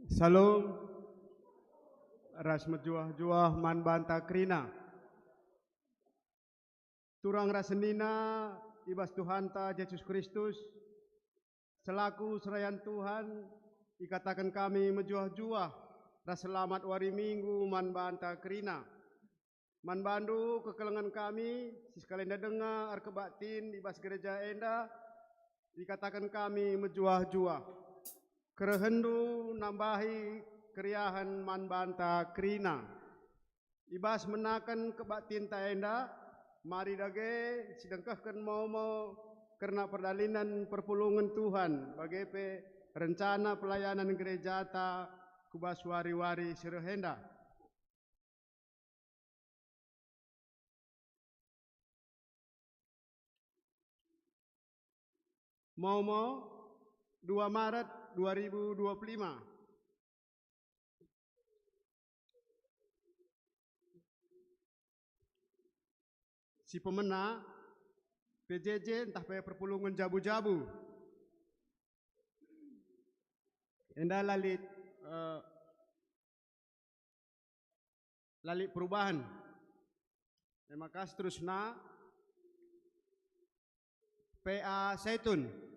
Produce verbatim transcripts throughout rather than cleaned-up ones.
Salom, ras mejuah-juah man banta kerina. Turang ras senina i bas Tuhanta Jesus Kristus, selaku serayan Tuhan, ikataken kami mejuah-juah ras selamat wari Minggu man banta kerina. Man bandu kekelengen kami, si sekalenda denga erkebaktin i bas gereja enda, ikataken kami mejuah-juah. Kerehenndu nambahi keriahen man banta kerina. I bas menaken kebaktinta enda, mari dage sidengkehken momo kerna perdalanen perpulungen Tuhan, bage pe rencana pelayanan gerejata ku bas wari-wari si reh enda. Momo, dua Maret dua ribu dua puluh lima. Si pemena, P J J ntah pe perpulungen jabu-jabu. Enda la lit, eh, la lit perubahan. E maka seterusna, P A Saitun.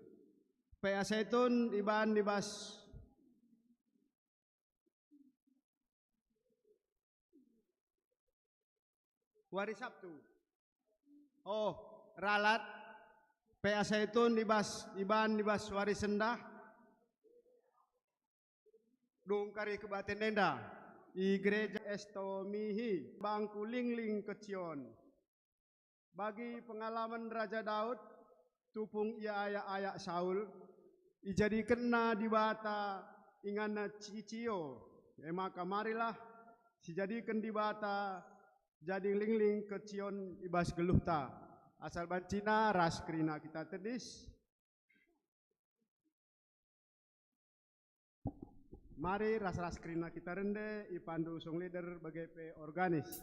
P A Saitun iban i bas wari Sabtu. Oh, ralat P A Saitun i bas, iban i bas wari sendah. Dung kari kebaktin enda i Gereja Estomihi, bangku lingling kecion. Bagi pengalaman Raja Daud, tupung ia ayak-ayak Saul, ijadikenna Dibata inganna Cicio. E maka marilah sijadiken Dibata jadi lingling kecion i bas geluhta. Asal bancina ras kerina kita tedis. Mari ras-ras kerina kita rende, ipandu song leader bage pe organis.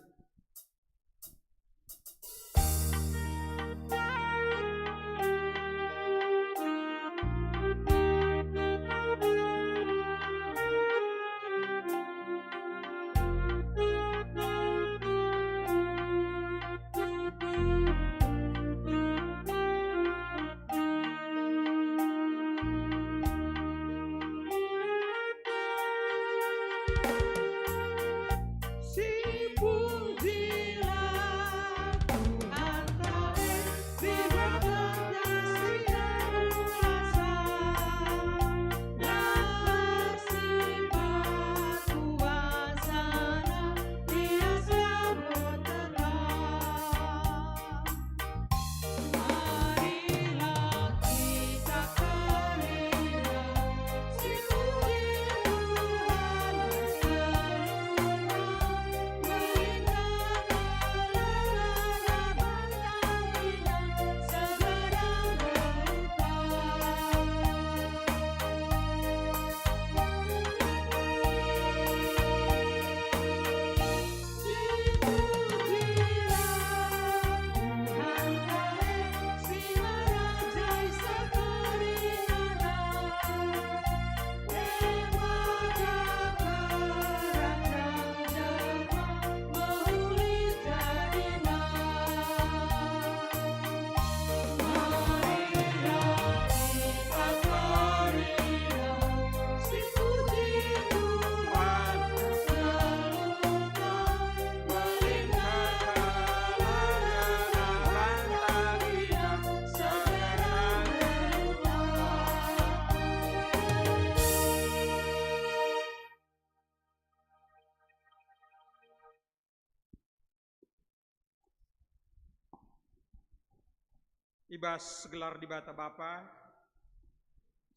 I bas gelar Dibata Bapa,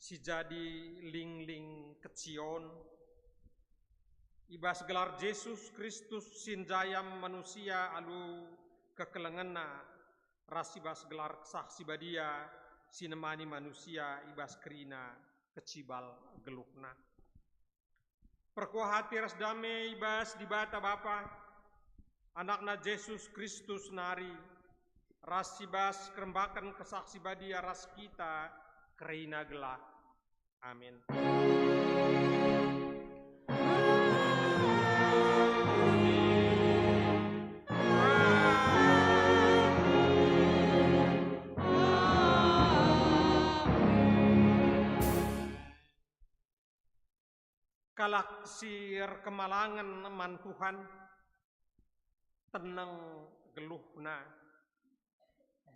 si jadi lingling kecion, i bas gelar Jesus Kristus si njayam manusia alu kekelengenNa, ras i bas gelar Kesah Si Badia si nemani manusia i bas kerina kecibal geluhna. Perkuah ate ras dame i bas Dibata Bapa, AnakNa Jesus Kristus nari, ras i bas kerembaken Kesah Si Badia ras kita kerina gelah. Amin. Kalak si erkemalangen man Tuhan, teneng geluhna,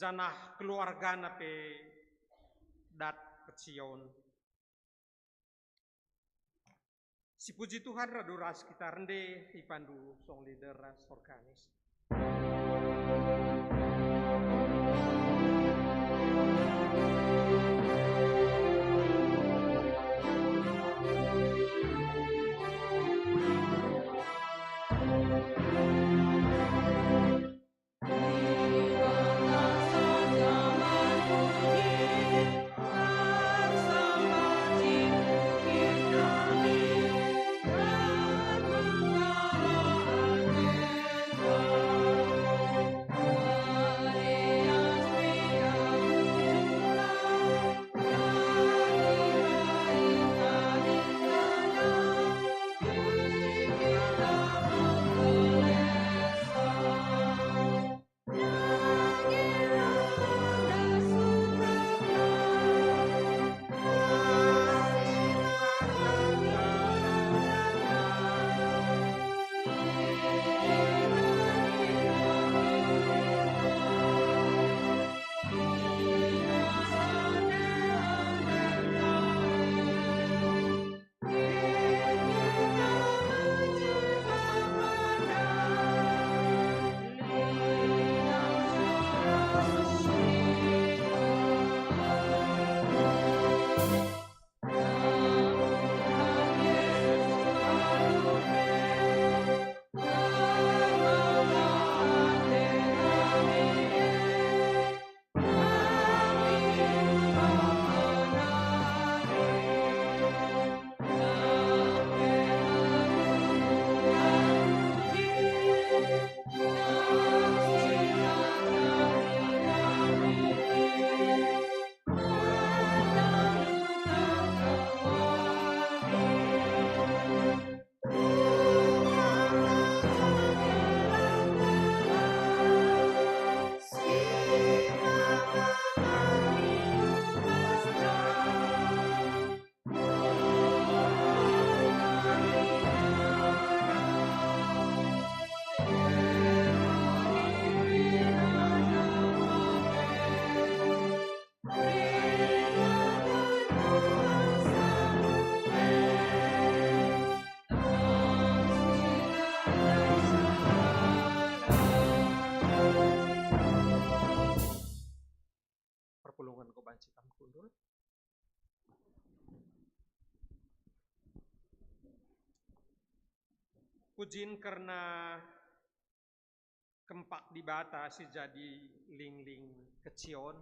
janah keluargana pe dat kecion. Sipuji Tuhan, radu ras kita rende ipandu song leader ras organis. Perpulungen enggo banci kami kundul. Pujin kerna kempak Dibata si jadi lingling kecion.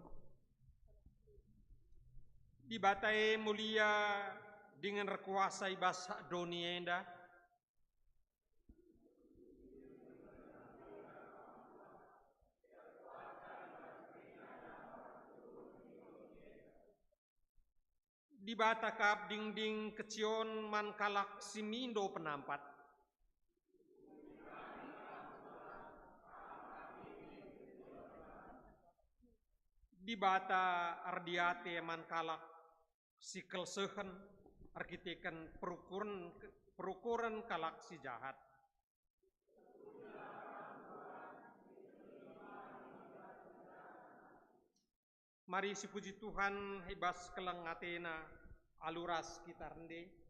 Dibata e mulia dingen erkuasa i bas doni enda. Dibata kap dingding kecion man kalak si mindo penampat. Dibata erdiate man kalak si kelsehen erkiteken perukuren, perukuren kalak si jahat. Mari sipuji Tuhan i bas keleng atena, alu ras kita rende.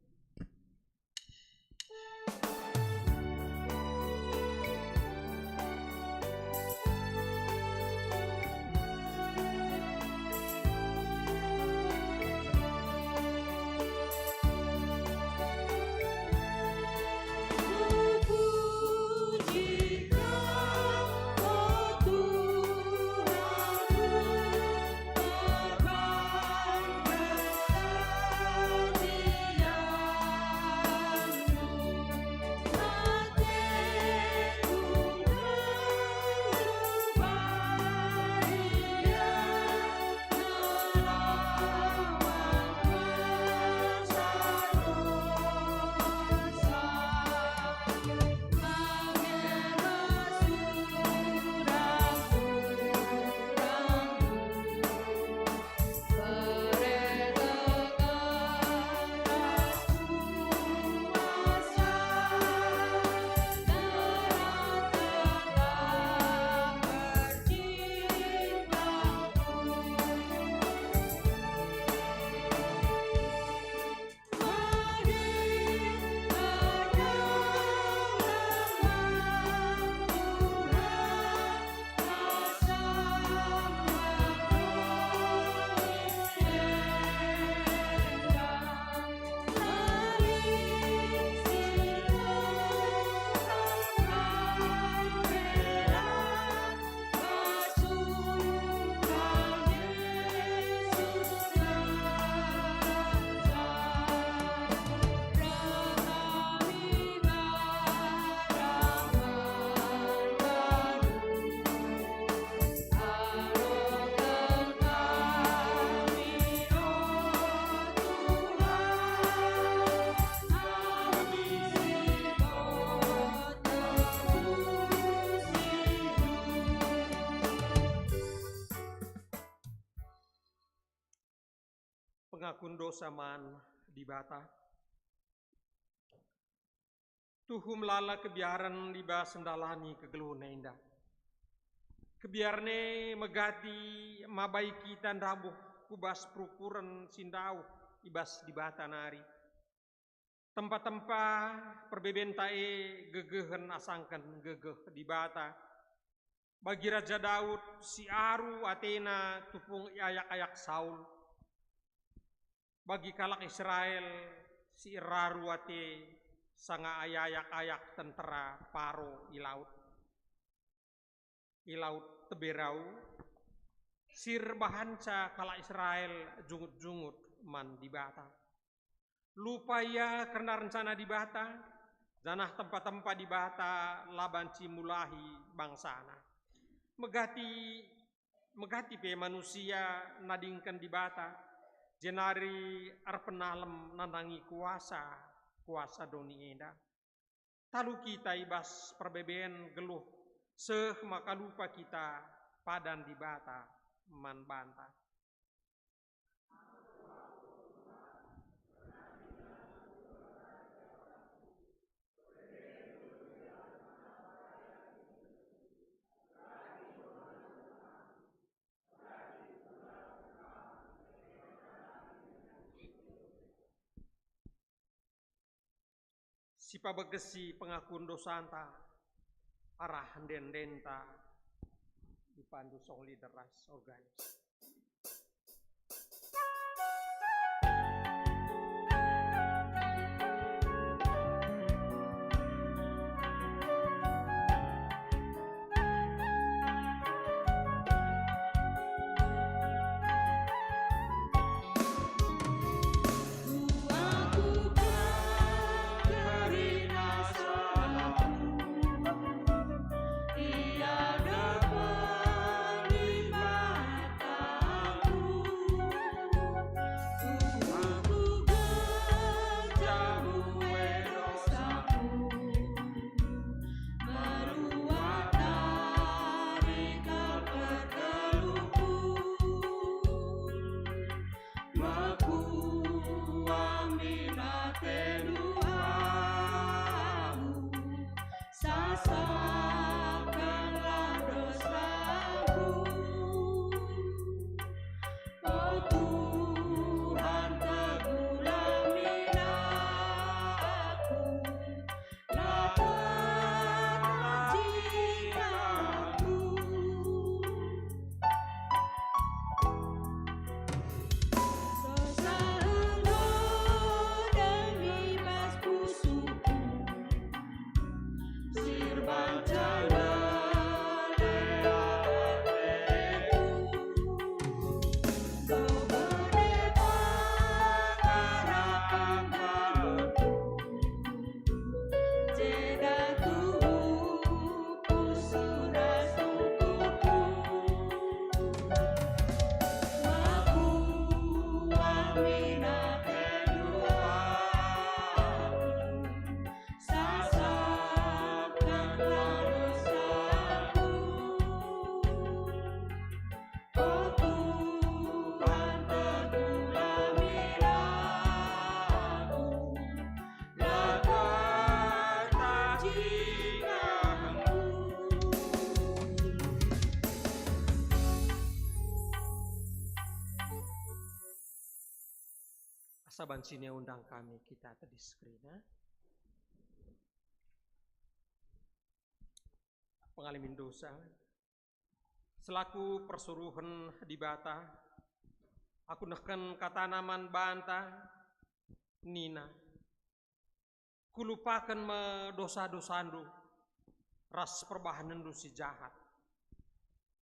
Pengakun dosa man Dibata. Tuhu melala kebiaren i bas ndalani kegeluhen enda. Kebiaren e megati mabai kita ndabuh ku bas perukuren si ndauh i bas Dibata nari. Tempa-tempa perbebenta e gegehen asangken gegeh Dibata. Bagi Raja Daud si aru atena tupung ayak-ayak Saul, bagi kalak Israel si eraru ate sanga ayak-ayak tentera Paro i laut, i Laut Teberau, si erbahanca kalak Israel jungut-jungut man Dibata. Lupa ia kerna rencana Dibata, janah tempa-tempa Dibata la banci mulahi bangsaNa. Megati, megati pe manusia nadingken Dibata, jenari erpenalem nandangi kuasa, kuasa doni enda. Talu kita i bas perbeben geluh, seh maka lupa kita padan Dibata man banta. Sipabegesi pengakun dosanta arah ende-endenta ipandu song leader ras organis. Mekuah min atendu aku, sasapkanlah dosaku. O Tuhan, teguhlah min aku, O Tuhan, teguhlah min aku, lakatlah jingangku. Asa banci undang kami kita tedis kerina. Pengalamin dosa. Selaku persuruhen Dibata, aku nehken kataNa man banta, nina, "Kulupaken me dosa-dosandu ras perbahanenndu si jahat."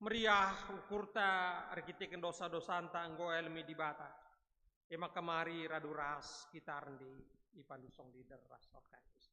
Meriah ukurta erkiteken dosa-dosanta enggo ialemi Dibata, e maka mari radu ras kita rende ipandu song leader ras organis.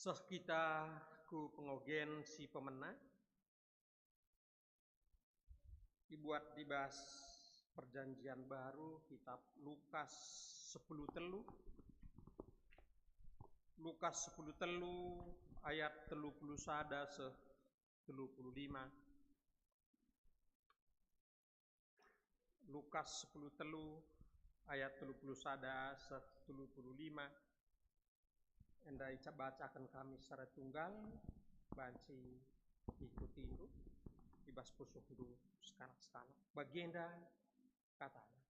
Seh kita ku pengogen si pemena, ibuat i bas Perjanjian Baru, kitab Lukas sepuluh telu. Lukas sepuluh telu ayat telu puluh sada seh telu puluh lima. Lukas sepuluh telu ayat telu puluh sada seh telu puluh lima. Enda ibacaken kami secara tunggal, banci ikutindu i bas pusuhndu sekalak-sekalak. Bagenda katana.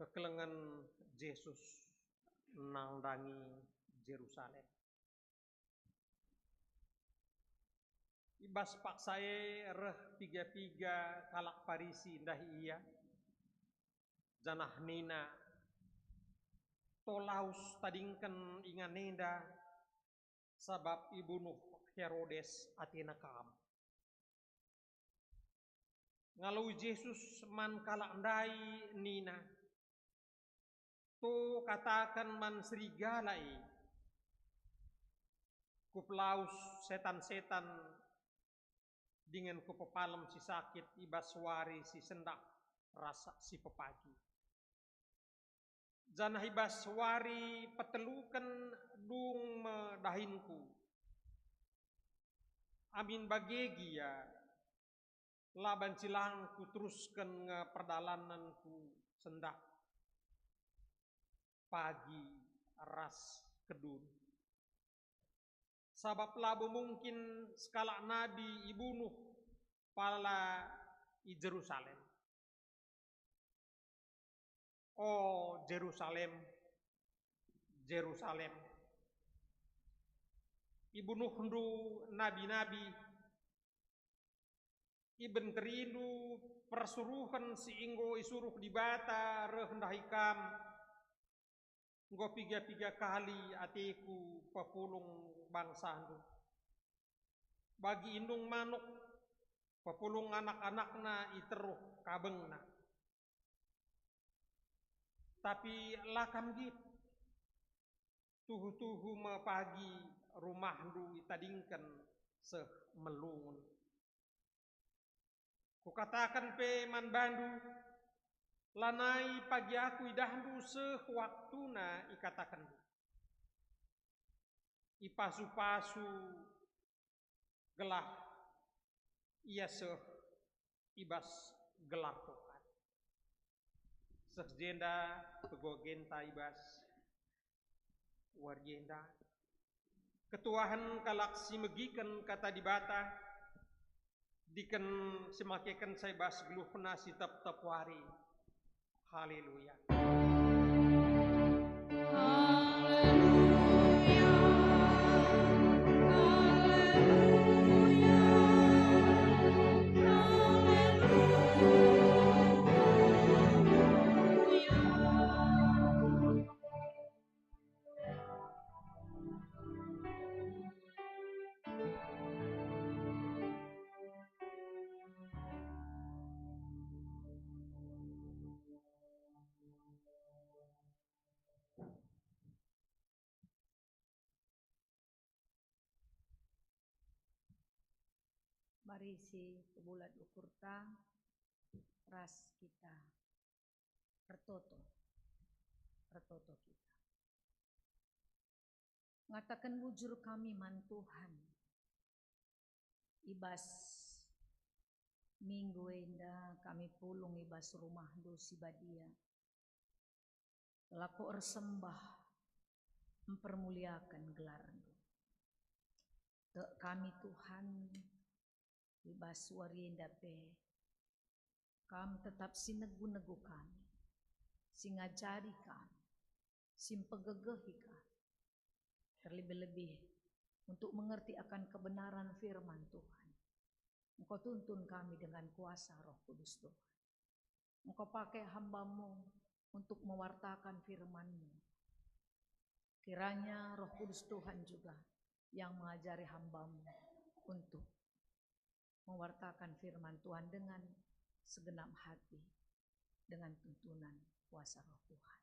Kekelengen Jesus nandangi Jerusalem. I bas paksa e reh piga-piga kalak Parisi ndahi Ia, janah nina, "To lawes tadingken ingan enda, sabap ibunuh Herodes atena Kam." Ngaloi Jesus man kalak ndai nina, "To kataken man serigala e, Kupelawes setan-setan dingen Kupepalem si sakit i bas wari si sendah ras si pepagi. Janah i bas wari peteluken dung me dahinKu. Amin bage gia, la banci lang Kuterusken nge perdalanenKu sendah pagi ras kedun. Sabap labo mungkin sekalak nabi ibunuh pala i Jerusalem. O Jerusalem, Jerusalem, ibunuhndu nabi-nabi, ibenterindu persuruhen si enggo isuruh Dibata reh ndahi kam. Enggo piga-piga kali ateKu pepulung bangsandu. Bagi indung manuk, pepulung anak-anakna i teruh kabengna. Tapi la kam nggit. Tuhu-tuhu me pagi rumahndu itadingken seh melungun. Kukataken pe man bandu, lanai pagi Aku idahndu seh waktuna ikatakenndu. Ipasu-pasu gelah ia seh i bas gelar Tuhan. Seh jenda pegogenta i bas wari enda. Ketuahen kalak si megiken Kata Dibata, diken si makekenca i bas geluhna si tep-tep wari. Haleluya. Haleluya, haleluya, haleluya. Mari si pebulat ukurta ras kita ertoto, ertoto kita. Ngataken bujur kami man Tuhan. I bas minggu enda kami pulung i bas rumahNdu si badia, lako ersembah, mpermuliaken gelarNdu. Tek kami, Tuhan, i bas wari enda pe, Kam tetap si negu-negu kami, si ngajari kami, si mpegegehi kami, terlebih-lebih untuk mengerti akan kebenaran firman Tuhan. Engkau tuntun kami dengan kuasa Roh Kudus Tuhan. Engkau pakai hamba-Mu untuk mewartakan firman-Mu. Kiranya Roh Kudus Tuhan juga yang mengajari hamba-Mu untuk mewartakan firman Tuhan dengan segenap hati, dengan tuntunan kuasa Roh Tuhan.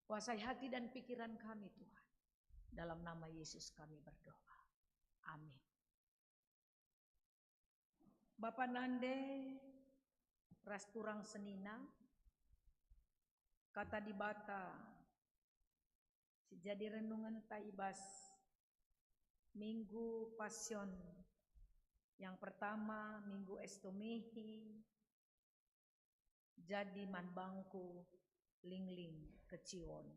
Kuasai hati dan pikiran kami, Tuhan. Dalam nama Yesus kami berdoa. Amin. Bapa nande ras turang senina, Kata Dibata si jadi renungenta i bas Minggu Pasion yang pertama, Minggu Estomihi, jadi man bangku lingling kecion.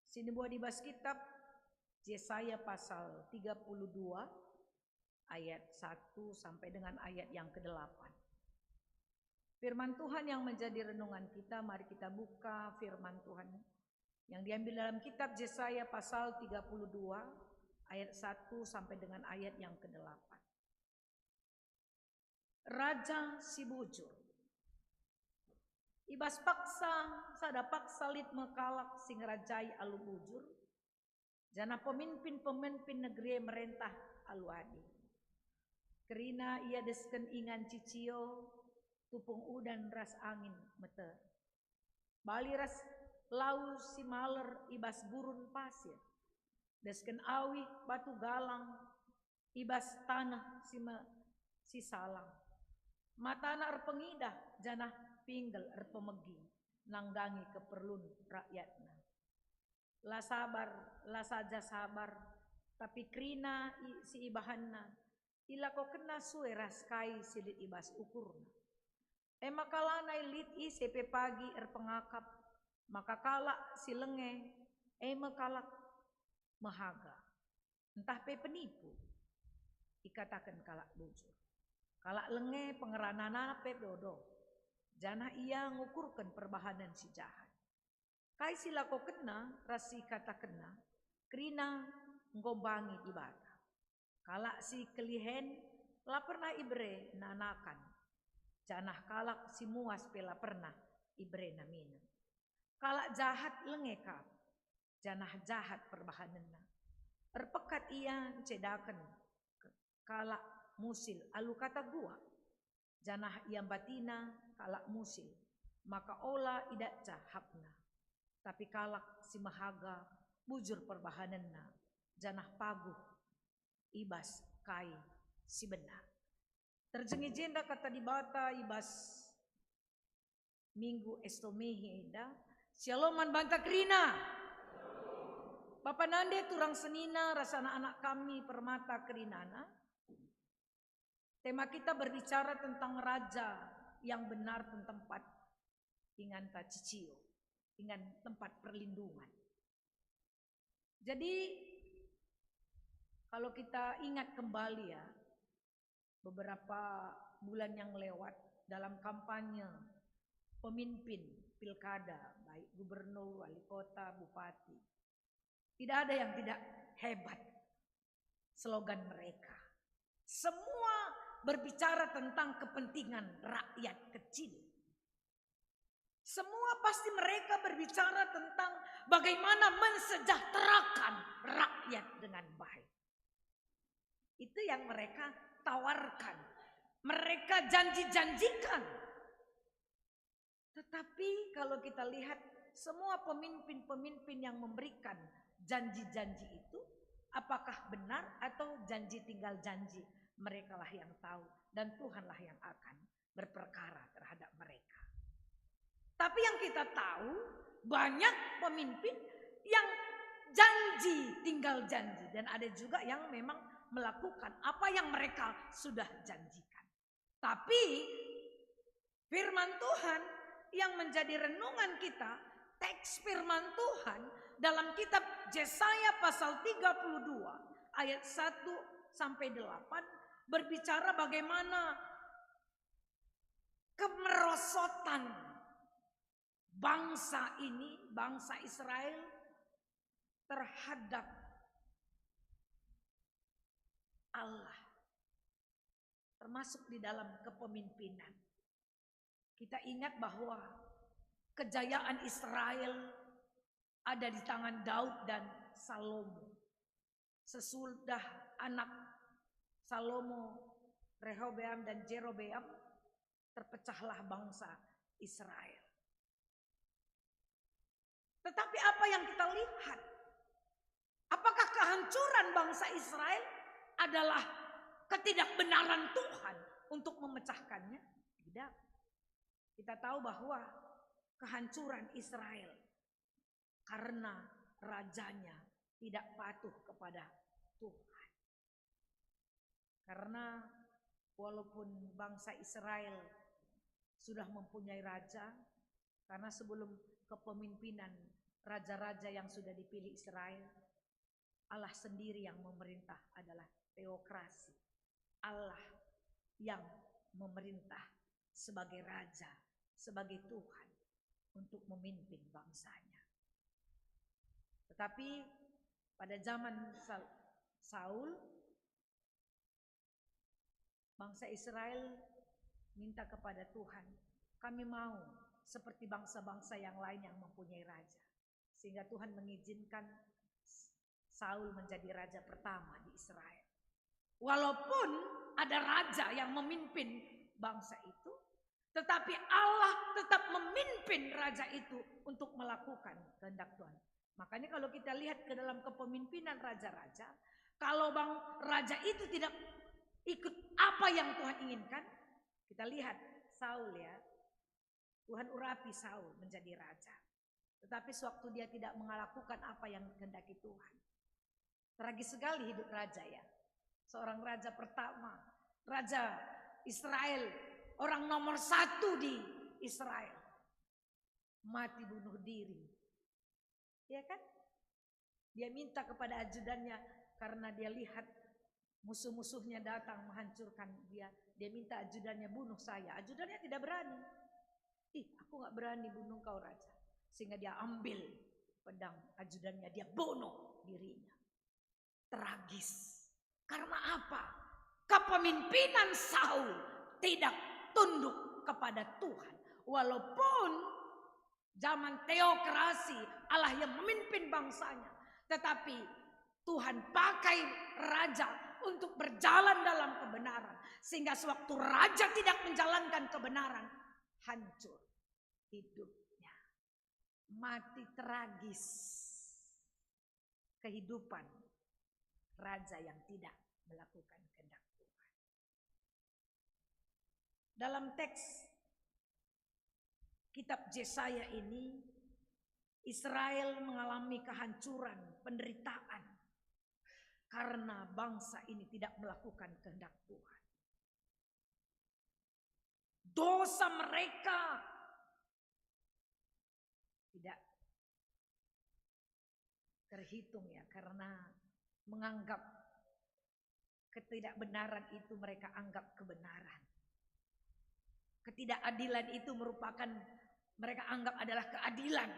Si nubuat i bas kitab Jesaya pasal tiga puluh dua ayat satu sampai dengan ayat yang kedelapan. Firman Tuhan yang menjadi renungan kita, mari kita buka firman Tuhan yang diambil dalam kitab Jesaya pasal tiga puluh dua ayat satu sampai dengan ayat yang kedelapan. Raja si bujur. I bas paksa, sada paksa lit me kalak si ngerajai alu bujur, janah peminpin-peminpin negeri e merentah alu adil. Kerina ia desken ingan cicio, tupung udan ras angin meter. Bali ras lau si maler i bas gurun pasir, desken awih batu galang i bas taneh si me-, si salang. Matana erpengidah janah pinggel erpemegi nandangi keperlun rakyatna. La sabar, la saja sabar, tapi kerina i-, si ibahanna, ilakokenna sue ras kai si lit i bas ukurna. E maka lanai lit ise pe pagi erpengakap maka kalak si lenge e me kalak mehaga, ntah pe penipu. Ikataken kalak bujur. Kalak lenge pengeranana pe dodo, janah ia ngukurken perbahanen si jahat. Kai si lakokenna ras si ikatakenna, kerina nggombangi Dibata. Kalak si kelihen la pernah ibere nanakan, janah kalak si muas pe la pernah iberena minem. Kalak jahat lenge kap, janah jahat perbahanenna. Erpekat ia ncedaken kalak musil alu kata guak, janah iambatina kalak musil, maka ola idatca hakna. Tapi kalak si mehaga bujur perbahanenna, janah paguh i bas kai si benar. Terjeng i jenda kata Dibata i bas Minggu Estomihi enda, Shalom man banta kerina. Bapa nande turang senina ras anak-anak kami permata kerinana. Tema kita berbicara tentang raja yang benar dan tempat inganta cicio, ingan tempat perlindungan. Jadi, kalau kita ingat kembali ya, beberapa bulan yang lewat dalam kampanye pemimpin pilkada, baik gubernur, wali kota, bupati, tidak ada yang tidak hebat slogan mereka. Semua berbicara tentang kepentingan rakyat kecil. Semua pasti mereka berbicara tentang bagaimana mensejahterakan rakyat dengan baik. Itu yang mereka tawarkan, mereka janji-janjikan. Tetapi kalau kita lihat semua pemimpin-pemimpin yang memberikan janji-janji itu, apakah benar atau janji tinggal janji, merekalah yang tahu dan Tuhanlah yang akan berperkara terhadap mereka. Tapi yang kita tahu, banyak pemimpin yang janji tinggal janji, dan ada juga yang memang melakukan apa yang mereka sudah janjikan. Tapi firman Tuhan yang menjadi renungan kita, teks firman Tuhan dalam kitab Jesaya pasal tiga puluh dua ayat satu sampai delapan berbicara bagaimana kemerosotan bangsa ini, bangsa Israel, terhadap Allah, termasuk di dalam kepemimpinan. Kita ingat bahwa kejayaan Israel ada di tangan Daud dan Salomo. Sesudah anak Salomo, Rehobeam dan Jerobeam, terpecahlah bangsa Israel. Tetapi apa yang kita lihat? Apakah kehancuran bangsa Israel adalah ketidakbenaran Tuhan untuk memecahkannya? Tidak. Kita tahu bahwa kehancuran Israel karena rajanya tidak patuh kepada Tuhan. Karena walaupun bangsa Israel sudah mempunyai raja, karena sebelum kepemimpinan raja-raja yang sudah dipilih Israel, Allah sendiri yang memerintah, adalah teokrasi. Allah yang memerintah sebagai raja, sebagai Tuhan untuk memimpin bangsanya. Tetapi pada zaman Sa-, Saul, bangsa Israel minta kepada Tuhan, "Kami mau seperti bangsa-bangsa yang lain yang mempunyai raja." Sehingga Tuhan mengizinkan Saul menjadi raja pertama di Israel. Walaupun ada raja yang memimpin bangsa itu, tetapi Allah tetap memimpin raja itu untuk melakukan kehendak Tuhan. Makanya kalau kita lihat ke dalam kepemimpinan raja-raja, kalau bang raja itu tidak ikut apa yang Tuhan inginkan, kita lihat Saul, ya. Tuhan urapi Saul menjadi raja. Tetapi sewaktu dia tidak melakukan apa yang dikehendaki Tuhan. Tragis sekali hidup raja, ya. Seorang raja pertama, raja Israel, orang nomor satu di Israel. Mati bunuh diri. Ya kan? Dia minta kepada ajudannya karena dia lihat musuh-musuhnya datang menghancurkan dia. Dia minta ajudannya, "Bunuh saya." Ajudannya tidak berani. "Ih, aku nggak berani bunuh kau, Raja." Sehingga dia ambil pedang ajudannya, dia bunuh dirinya. Tragis. Karena apa? Kepemimpinan Saul tidak tunduk kepada Tuhan. Walaupun zaman teokrasi, Allah yang memimpin bangsanya, tetapi Tuhan pakai raja untuk berjalan dalam kebenaran, sehingga sewaktu raja tidak menjalankan kebenaran, hancur hidupnya. Mati tragis kehidupan raja yang tidak melakukan kehendak Tuhan. Dalam teks kitab Yesaya ini, Israel mengalami kehancuran, penderitaan, karena bangsa ini tidak melakukan kehendak Tuhan. Dosa mereka tidak terhitung, ya, karena menganggap ketidakbenaran itu mereka anggap kebenaran. Ketidakadilan itu merupakan, mereka anggap adalah keadilan.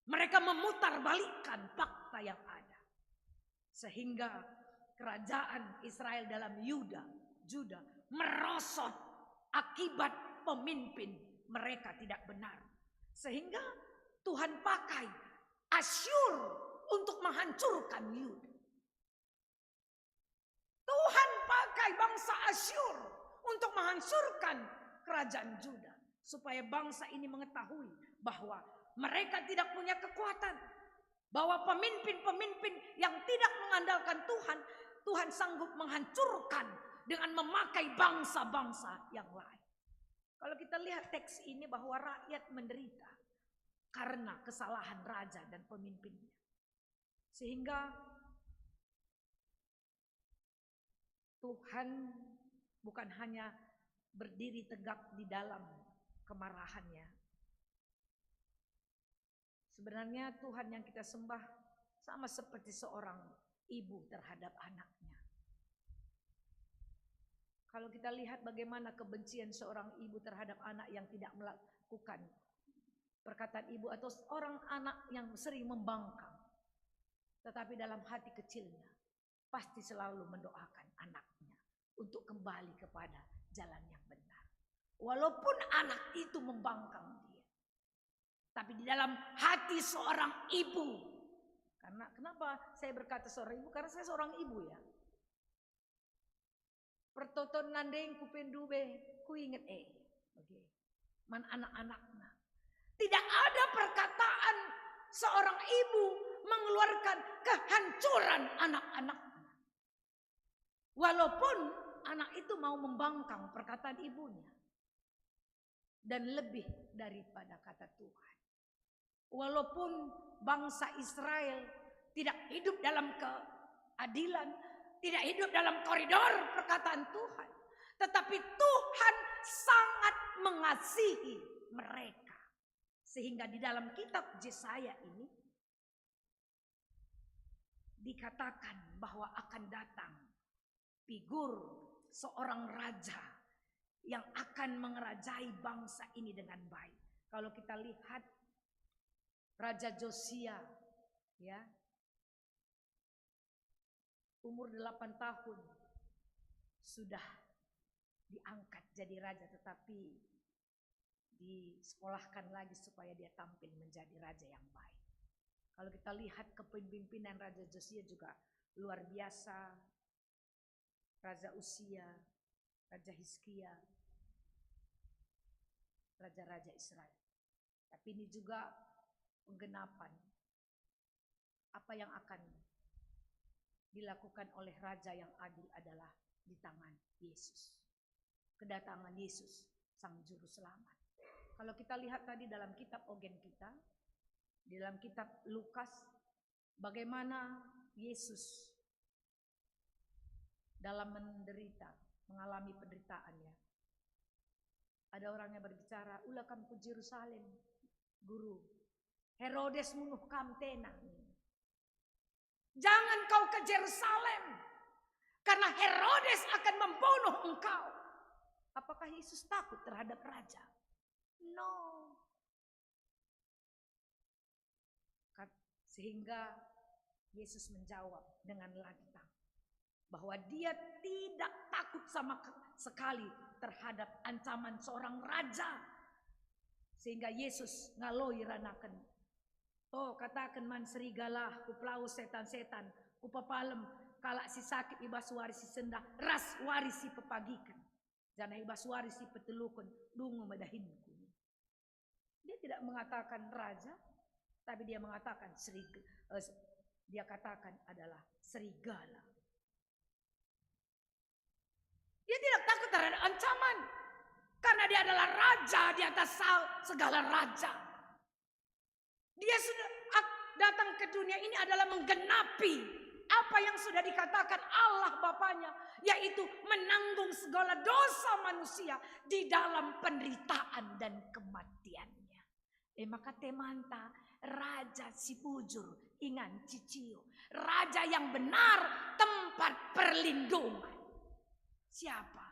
Mereka memutarbalikkan fakta yang ada. Sehingga kerajaan Israel dalam Yuda, Juda, merosot akibat pemimpin mereka tidak benar. Sehingga Tuhan pakai Asyur untuk menghancurkan Yuda. Tuhan pakai bangsa Asyur untuk menghancurkan kerajaan Juda, supaya bangsa ini mengetahui bahwa mereka tidak punya kekuatan, bahwa pemimpin-pemimpin yang tidak mengandalkan Tuhan, Tuhan sanggup menghancurkan dengan memakai bangsa-bangsa yang lain. Kalau kita lihat teks ini, bahwa rakyat menderita karena kesalahan raja dan pemimpinnya. Sehingga Tuhan bukan hanya berdiri tegak di dalam kemarahannya. Sebenarnya Tuhan yang kita sembah sama seperti seorang ibu terhadap anaknya. Kalau kita lihat bagaimana kebencian seorang ibu terhadap anak yang tidak melakukan perkataan ibu, atau seorang anak yang sering membangkang, tetapi dalam hati kecilnya pasti selalu mendoakan anaknya untuk kembali kepada jalan yang benar. Walaupun anak itu membangkang dia, tapi di dalam hati seorang ibu, karena kenapa saya berkata seorang ibu? Karena saya seorang ibu, ya. Pertoton nandengku pe ndube, kuinget e. Oke. Man anak-anakna. Tidak ada perkataan Seorang ibu mengeluarkan kehancuran anak-anaknya. Walaupun anak itu mau membangkang perkataan ibunya. Dan lebih daripada kata Tuhan. Walaupun bangsa Israel tidak hidup dalam keadilan, tidak hidup dalam koridor perkataan Tuhan, tetapi Tuhan sangat mengasihi mereka. Sehingga di dalam kitab Jesaya ini dikatakan bahwa akan datang figur seorang raja yang akan mengerajai bangsa ini dengan baik. Kalau kita lihat Raja Josia, ya, umur delapan tahun sudah diangkat jadi raja, tetapi disekolahkan lagi supaya dia tampil menjadi raja yang baik. Kalau kita lihat kepemimpinan Raja Josia juga luar biasa, Raja Usia, Raja Hizkia, raja-raja Israel. Tapi ini juga penggenapan apa yang akan dilakukan oleh Raja yang adil adalah di tangan Yesus. Kedatangan Yesus, Sang Juru Selamat. Kalau kita lihat tadi dalam kitab ogen kita, di dalam kitab Lukas, bagaimana Yesus dalam menderita, mengalami penderitaan, ya. Ada orang yang berbicara, "Ula kam ku Jerusalem, Guru. Herodes munuh kam tenang." Jangan kau ke Jerusalem, karena Herodes akan membunuh engkau. Apakah Yesus takut terhadap raja? No. Kat-, sehingga Yesus menjawab dengan lantang bahwa dia tidak takut sama ke-, sekali terhadap ancaman seorang raja. Sehingga Yesus ngaloi ranaken, "To, kataken man serigala, kupelawes setan-setan, kupepalem kalak si sakit i bas wari si sendah ras wari si pepagiken, janah i bas wari si peteluken dungu me dahinKu." Dia tidak mengatakan raja, tapi dia mengatakan serig-, eh, dia katakan adalah serigala. Dia tidak takut terhadap ancaman, karena dia adalah raja di atas sa-, segala raja. Dia sudah ak-, datang ke dunia ini adalah menggenapi apa yang sudah dikatakan Allah Bapanya, yaitu menanggung segala dosa manusia di dalam penderitaan dan kematiannya. E maka temanta, raja si bujur ingan cicio, raja yang benar tempat perlindungan. Siapa?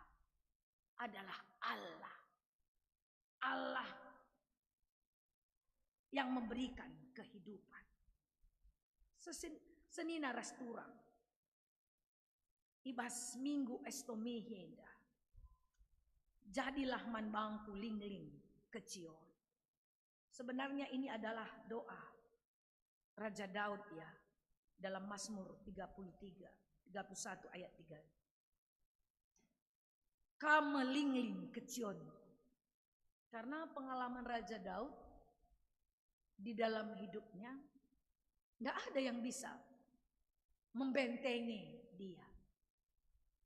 Adalah Allah. Allah yang memberikan kehidupan. Sesin-, senina ras turang. I bas minggu Estomihi enda, "Jadilah man bangku lingling kecion." Sebenarnya ini adalah doa Raja Daud, ya, dalam Mazmur tiga puluh tiga, tiga puluh satu ayat tiga. "Kam me lingling kecionku." Karena pengalaman Raja Daud di dalam hidupnya, nggak ada yang bisa membentengi dia.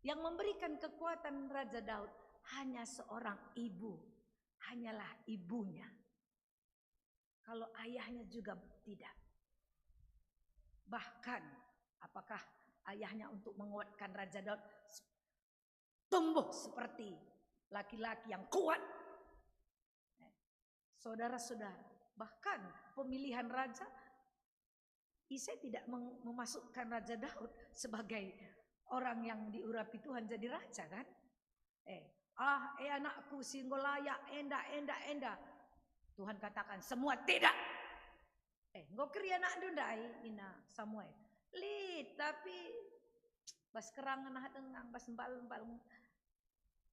Yang memberikan kekuatan Raja Daud hanya seorang ibu, hanyalah ibunya. Kalau ayahnya juga tidak. Bahkan, apakah ayahnya untuk menguatkan Raja Daud tumbuh seperti laki-laki yang kuat? Saudara-saudara, bahkan pemilihan raja, Isai tidak meng-, memasukkan Raja Daud sebagai orang yang diurapi Tuhan jadi raja, kan? Eh, "Ah, e anakku si enggo layak, enda, enda, enda." Tuhan katakan semua tidak. "Eh, enggo keri anakndu ndai," nina Samuel. "Lit, tapi bas kerangen aha denga, bas mbal-mbal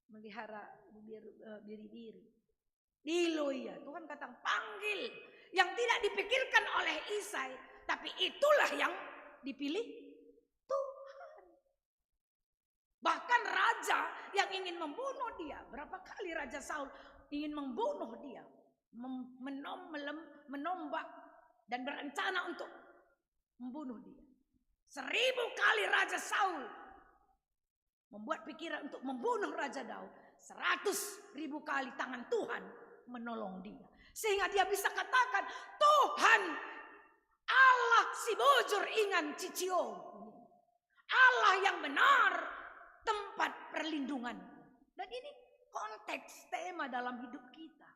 melihara bibir-, eh, biri-biri." Dilo ia, Tuhan katakan, "Panggil." Yang tidak dipikirkan oleh Isai, tapi itulah yang dipilih Tuhan. Bahkan raja yang ingin membunuh dia, berapa kali Raja Saul ingin membunuh dia, mem-, menom-, melem-, menombak dan berencana untuk membunuh dia. Seribu kali Raja Saul membuat pikiran untuk membunuh Raja Daud, seratus ribu kali tangan Tuhan menolong dia. Sehingga dia bisa katakan, "Tuhan Allah si bujur ingan ciciong, Allah yang benar tempat perlindungan." Dan ini konteks tema dalam hidup kita.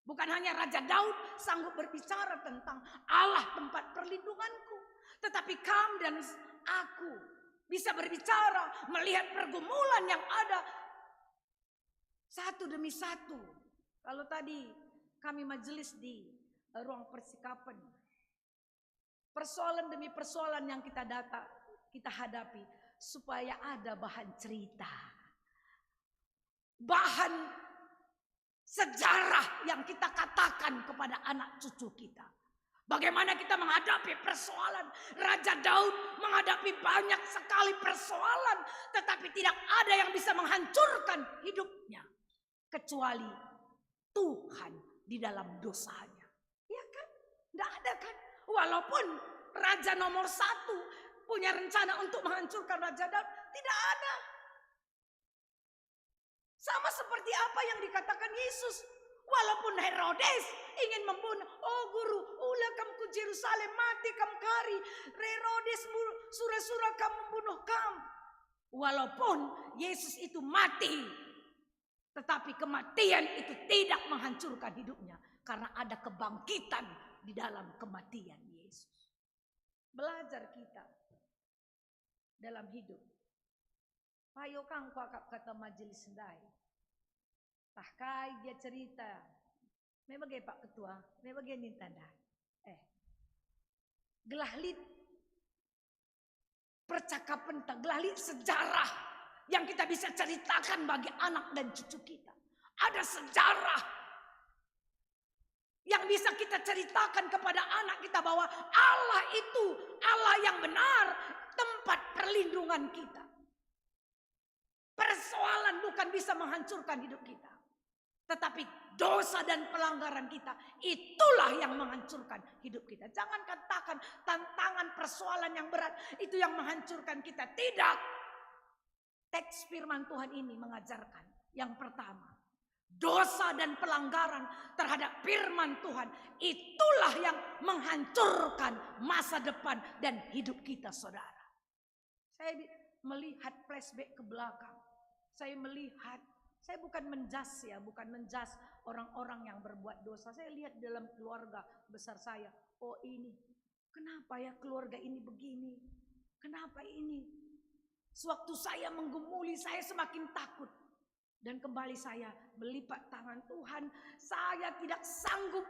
Bukan hanya Raja Daud sanggup berbicara tentang Allah tempat perlindunganku, tetapi kam dan aku bisa berbicara, melihat pergumulan yang ada satu demi satu. Kalau tadi kami majelis di, eh, ruang persikapan, persoalan demi persoalan yang kita data, kita hadapi, supaya ada bahan cerita, bahan sejarah yang kita katakan kepada anak cucu kita. Bagaimana kita menghadapi persoalan? Raja Daud menghadapi banyak sekali persoalan, tetapi tidak ada yang bisa menghancurkan hidupnya kecuali Tuhan di dalam dosanya. Ya kan? Tidak ada kan? Walaupun raja nomor satu punya rencana untuk menghancurkan Raja Daud, tidak ada. Sama seperti apa yang dikatakan Yesus. Walaupun Herodes ingin membunuh, "Oh Guru, ula kam ku Jerusalem, mati kam kari. Herodes mu-, sura-sura kam membunuh kam." Walaupun Yesus itu mati, tetapi kematian itu tidak menghancurkan hidupnya, karena ada kebangkitan di dalam kematian Yesus. Belajar kita dalam hidup. Payo kang kuakap kata majelis ndai. Tah kai gia cerita. Me bage Pak Ketua, me bage ninta ndai. Eh. Gelah lit percakapenta, gelah lit sejarah yang kita bisa ceritakan bagi anak dan cucu kita. Ada sejarah yang bisa kita ceritakan kepada anak kita bahwa Allah itu Allah yang benar, tempat perlindungan kita. Persoalan bukan bisa menghancurkan hidup kita, tetapi dosa dan pelanggaran kita, itulah yang menghancurkan hidup kita. Jangan katakan tantangan persoalan yang berat itu yang menghancurkan kita. Tidak. Teks firman Tuhan ini mengajarkan, yang pertama, dosa dan pelanggaran terhadap firman Tuhan, itulah yang menghancurkan masa depan dan hidup kita, saudara. Saya bi-, melihat flashback ke belakang. Saya melihat, saya bukan menjas ya, bukan menjas orang-orang yang berbuat dosa. Saya lihat dalam keluarga besar saya, "Oh, ini, kenapa ya keluarga ini begini? Kenapa ini?" Sewaktu saya menggemuli, saya semakin takut. Dan kembali saya melipat tangan, "Tuhan, saya tidak sanggup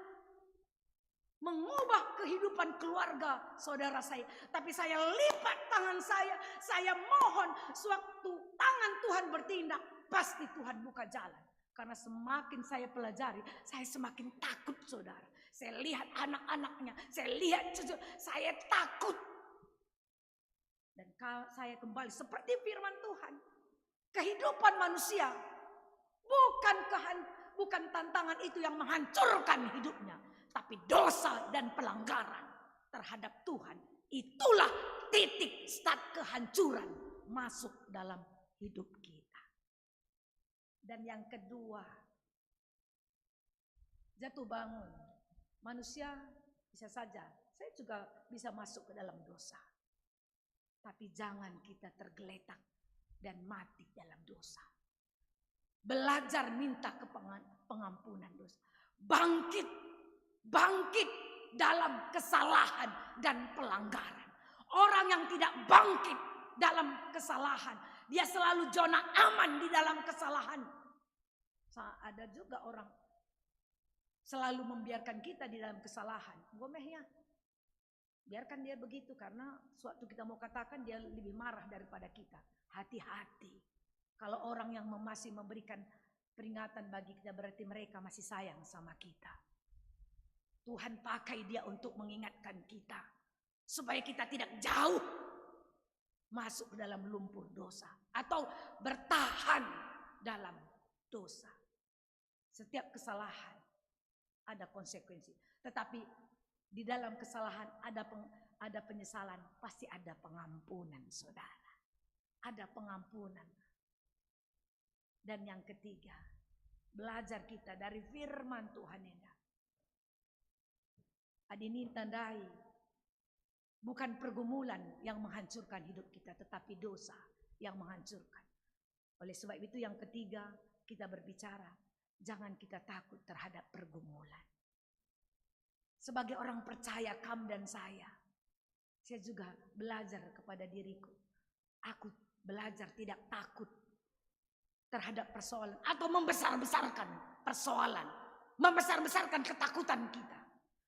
mengubah kehidupan keluarga saudara saya. Tapi saya lipat tangan saya, saya mohon, sewaktu tangan Tuhan bertindak, pasti Tuhan buka jalan." Karena semakin saya pelajari, saya semakin takut, saudara. Saya lihat anak-anaknya, saya lihat cucu, saya takut. Dan ka-, saya kembali seperti firman Tuhan. Kehidupan manusia bukan kehan-, bukan tantangan itu yang menghancurkan hidupnya, tapi dosa dan pelanggaran terhadap Tuhan. Itulah titik start kehancuran masuk dalam hidup kita. Dan yang kedua, jatuh bangun. Manusia bisa saja, saya juga bisa masuk ke dalam dosa. Tapi jangan kita tergeletak dan mati dalam dosa. Belajar minta kepengan-, pengampunan dosa. Bangkit, bangkit dalam kesalahan dan pelanggaran. Orang yang tidak bangkit dalam kesalahan, dia selalu zona aman di dalam kesalahan. Sa-, ada juga orang selalu membiarkan kita di dalam kesalahan. Enggo meh ya. Biarkan dia begitu, karena sewaktu kita mau katakan, dia lebih marah daripada kita. Hati-hati. Kalau orang yang mem-, masih memberikan peringatan bagi kita, berarti mereka masih sayang sama kita. Tuhan pakai dia untuk mengingatkan kita, supaya kita tidak jauh masuk ke dalam lumpur dosa atau bertahan dalam dosa. Setiap kesalahan ada konsekuensi. Tetapi Di dalam kesalahan ada peng-, ada penyesalan, pasti ada pengampunan, saudara. Ada pengampunan. Dan yang ketiga, belajar kita dari firman Tuhan enda. Adi ninta ndai, bukan pergumulan yang menghancurkan hidup kita, tetapi dosa yang menghancurkan. Oleh sebab itu, yang ketiga, kita berbicara, jangan kita takut terhadap pergumulan. Sebagai orang percaya, kam dan saya, saya juga belajar kepada diriku. Aku belajar tidak takut terhadap persoalan atau membesar-besarkan persoalan, membesar-besarkan ketakutan kita,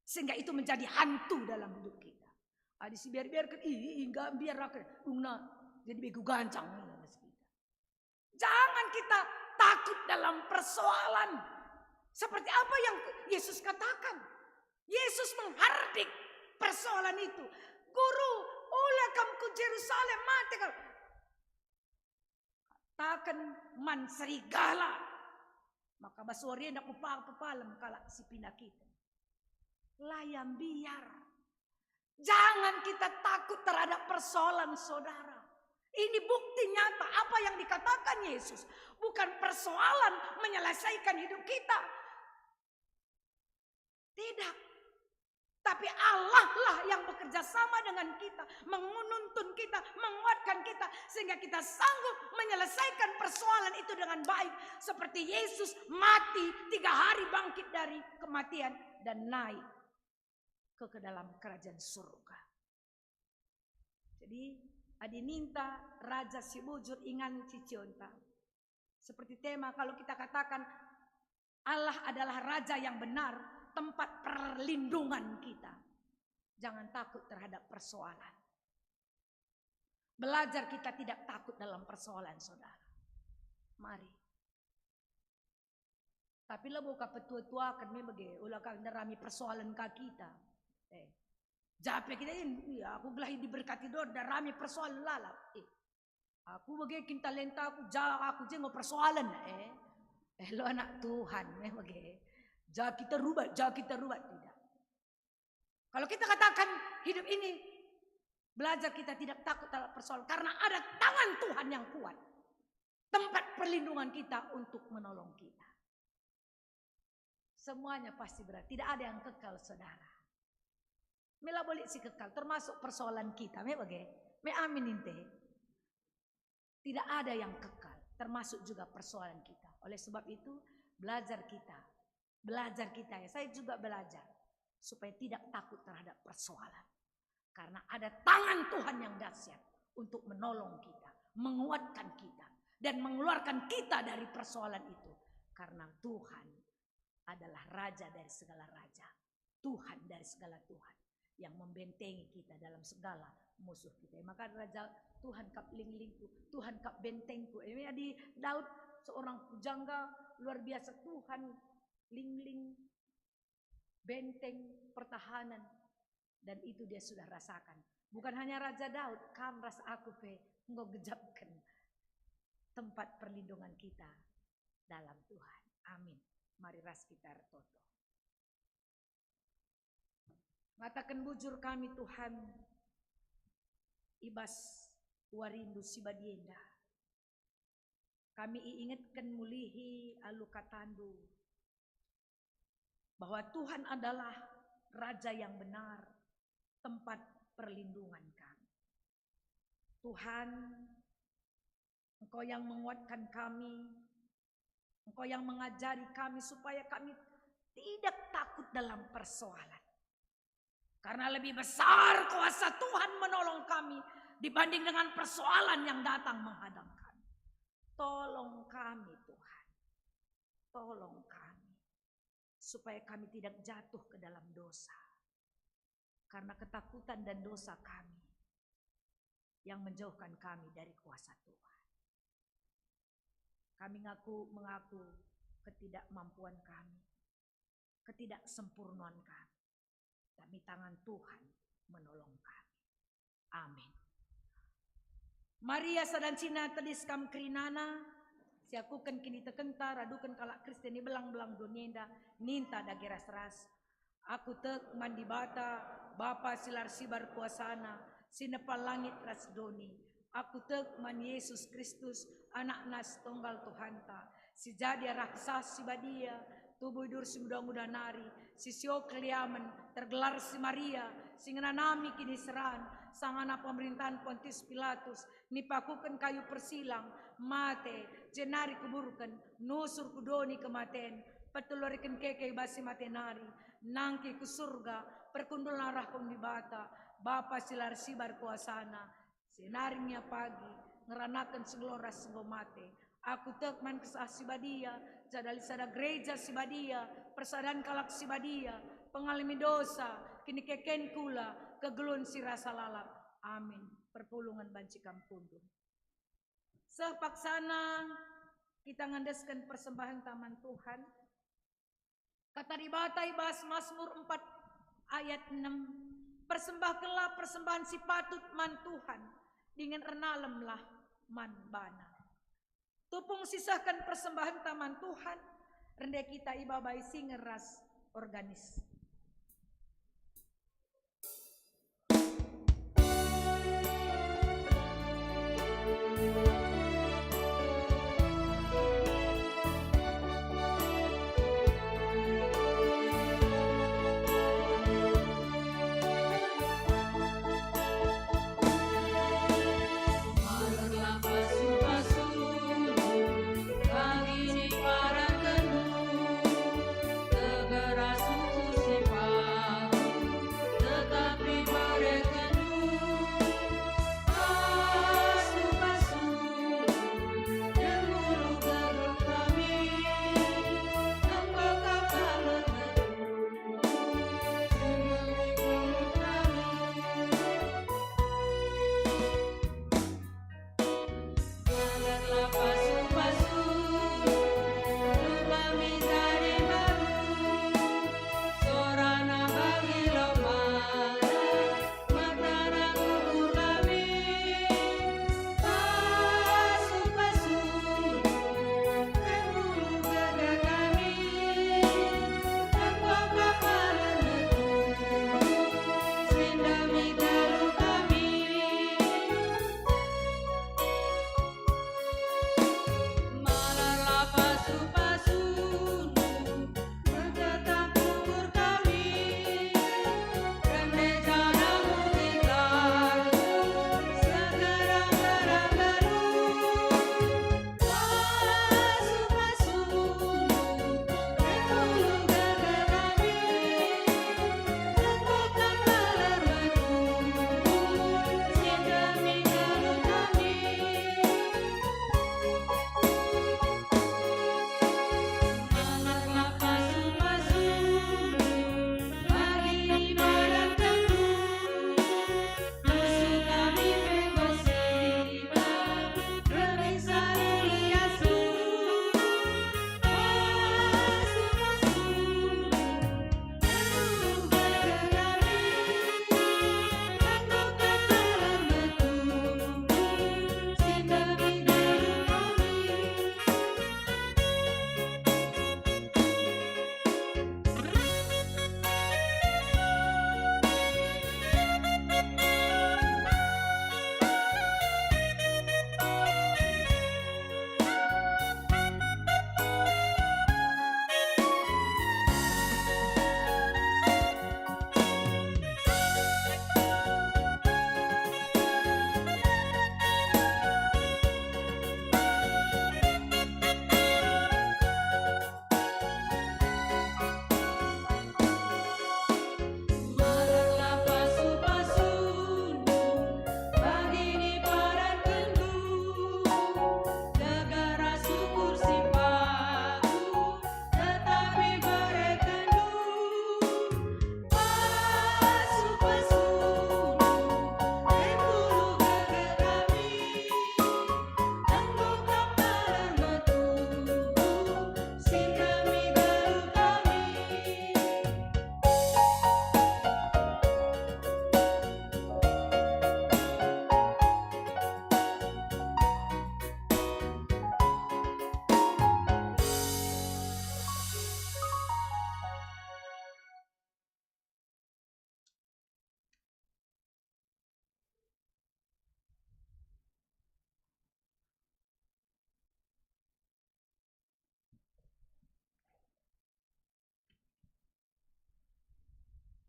sehingga itu menjadi hantu dalam hidup kita. Adi sibiar-biarken, "Ih, ih, enggak biar aku," dungna jadi begu gancang. Jangan kita takut dalam persoalan. Seperti apa yang Yesus katakan? Yesus menghardik persoalan itu. "Guru, ola kam ku Jerusalem, mate kal." Kataken man serigala, maka bas wari enda kupa-, pepalem kalak si pinakiten. La ia mbiar. Jangan kita takut terhadap persoalan, saudara. Ini bukti nyata apa yang dikatakan Yesus. Bukan persoalan menyelesaikan hidup kita. Tidak. Tapi Allah lah yang bekerja sama dengan kita, menuntun kita, menguatkan kita, sehingga kita sanggup menyelesaikan persoalan itu dengan baik. Seperti Yesus mati, tiga hari bangkit dari kematian dan naik ke, ke dalam kerajaan surga. Jadi, adi ninta Raja si bujur ingan cicionta. Seperti tema, kalau kita katakan Allah adalah Raja yang benar, tempat perlindungan kita. Jangan takut terhadap persoalan. Belajar kita tidak takut dalam persoalan, saudara. Mari. Tapi labo ka petua-tuaken me bage, ula ka ndarami persoalan ka kita. Eh, jape kita ini, "Iya, aku gelahi diberkati doa, ndarami persoalan lalap." Eh, aku bage kin talenta aku, ja aku je enggo persoalan. Eh, eh, lo anak Tuhan, me bage. Ja kita rubat, ja kita rubat, tidak. Kalau kita katakan hidup ini, belajar kita tidak takut dalam persoalan, karena ada tangan Tuhan yang kuat, tempat perlindungan kita untuk menolong kita. Semuanya pasti berat, tidak ada yang kekal, saudara. Me labo lit si kekal, termasuk persoalan kita, me bage, me amin inte. Tidak ada yang kekal, termasuk juga persoalan kita. Oleh sebab itu, belajar kita, belajar kita ya, saya juga belajar supaya tidak takut terhadap persoalan. Karena ada tangan Tuhan yang dahsyat untuk menolong kita, menguatkan kita, dan mengeluarkan kita dari persoalan itu. Karena Tuhan adalah Raja dari segala raja, Tuhan dari segala Tuhan, yang membentengi kita dalam segala musuh kita. Maka Raja, "Tuhan kap linglingku, Tuhan kap bentengku." Ini adi Daud seorang pujangga luar biasa, Tuhan lingling, benteng, pertahanan, dan itu dia sudah rasakan. Bukan hanya Raja Daud, kam ras aku pe enggo gejapken tempat perlindungan kita dalam Tuhan. Amin. Mari ras kita ertoto. Ngataken bujur kami, Tuhan, i bas warindu si badia enda. Kami iingetken mulihi alu kataNdu, bahwa Tuhan adalah Raja yang benar, tempat perlindungan kami. Tuhan, Engkau yang menguatkan kami, Engkau yang mengajari kami supaya kami tidak takut dalam persoalan. Karena lebih besar kuasa Tuhan menolong kami dibanding dengan persoalan yang datang menghadang kami. Tolong kami, Tuhan. Tolong kami, supaya kami tidak jatuh ke dalam dosa. Karena ketakutan dan dosa kami yang menjauhkan kami dari kuasa Tuhan. Kami ngaku, mengaku ketidakmampuan kami, ketidaksempurnoan kami. Tapi tangan Tuhan menolong kami. Amin. Maria, sada encina tedis kam kerinana, siakuken kinitekenta, raduken kalak Kristen i belang-belang doni enda, ninta dage ras-ras. Aku tek man Dibata, Bapa si la ersibar kuasana, si nepa langit ras doni. Aku tek man Yesus Kristus, AnakNa si tonggal Tuhanta, si jadi arah Kesah Si Badia, tubuh idur si muda-muda nari, si sio keliamen, tergelar si Maria, si ngenanami kiniseran, sangana pemerintahan Pontius Pilatus, nipakuken kayu persilang, mate, jenari kuburken, nusur ku doni kematen, peteluariken keke i bas si mate nari, nangkih ku Surga, perkundulna arah Dibata, Bapa si la ersibar kuasana, si nari ngia pagi, ngeranaken si nggeluh ras si enggo mate. Aku tek man Kesah Si Badia, jadi lit sada gereja si badia, persadan kalak si badia, pengalemi dosa, kinikeken kula, kegeluhen si rasa lalap. Amin. Perpulungen banci kam kundul. Seh paksana kita ngendesken persembahen ta man Tuhan. Kata Dibata i bas Masmur empat ayat enam, "Persembahkenlah persembahen si patut man Tuhan, dingen ernalemlah man baNa." Tupung sisehken persembahen ta man Tuhan, rende kita ibabai singer ras organis.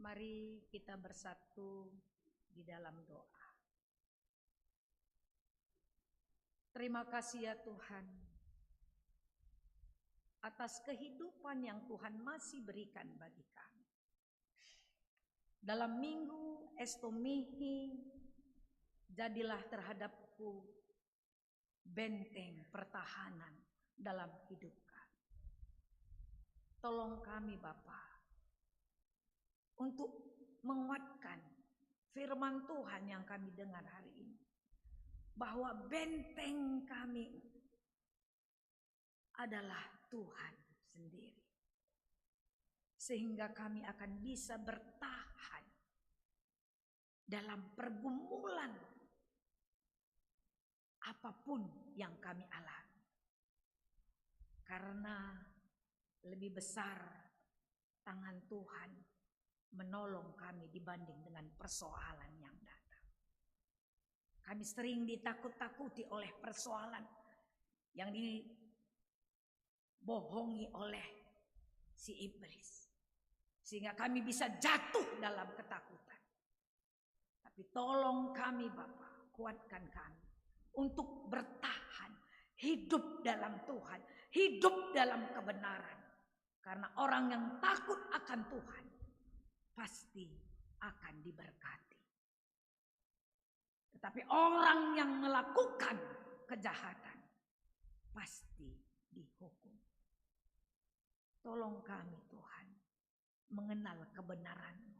Mari kita bersatu di dalam doa. Terima kasih ya Tuhan, atas kehidupan yang Tuhan masih berikan bagi kami. Dalam minggu Estomihi, jadilah terhadapku benteng pertahanan dalam hidup kami. Tolong kami, Bapa, untuk menguatkan firman Tuhan yang kami dengar hari ini, bahwa benteng kami adalah Tuhan sendiri, sehingga kami akan bisa bertahan dalam pergumulan apapun yang kami alami. Karena lebih besar tangan Tuhan menolong kami dibanding dengan persoalan yang datang. Kami sering ditakut-takuti oleh persoalan yang dibohongi oleh si iblis, sehingga kami bisa jatuh dalam ketakutan. Tapi tolong kami, Bapa, kuatkan kami untuk bertahan, hidup dalam Tuhan, hidup dalam kebenaran. Karena orang yang takut akan Tuhan pasti akan diberkati. Tetapi orang yang melakukan kejahatan pasti dihukum. Tolong kami, Tuhan, mengenal kebenaran-Mu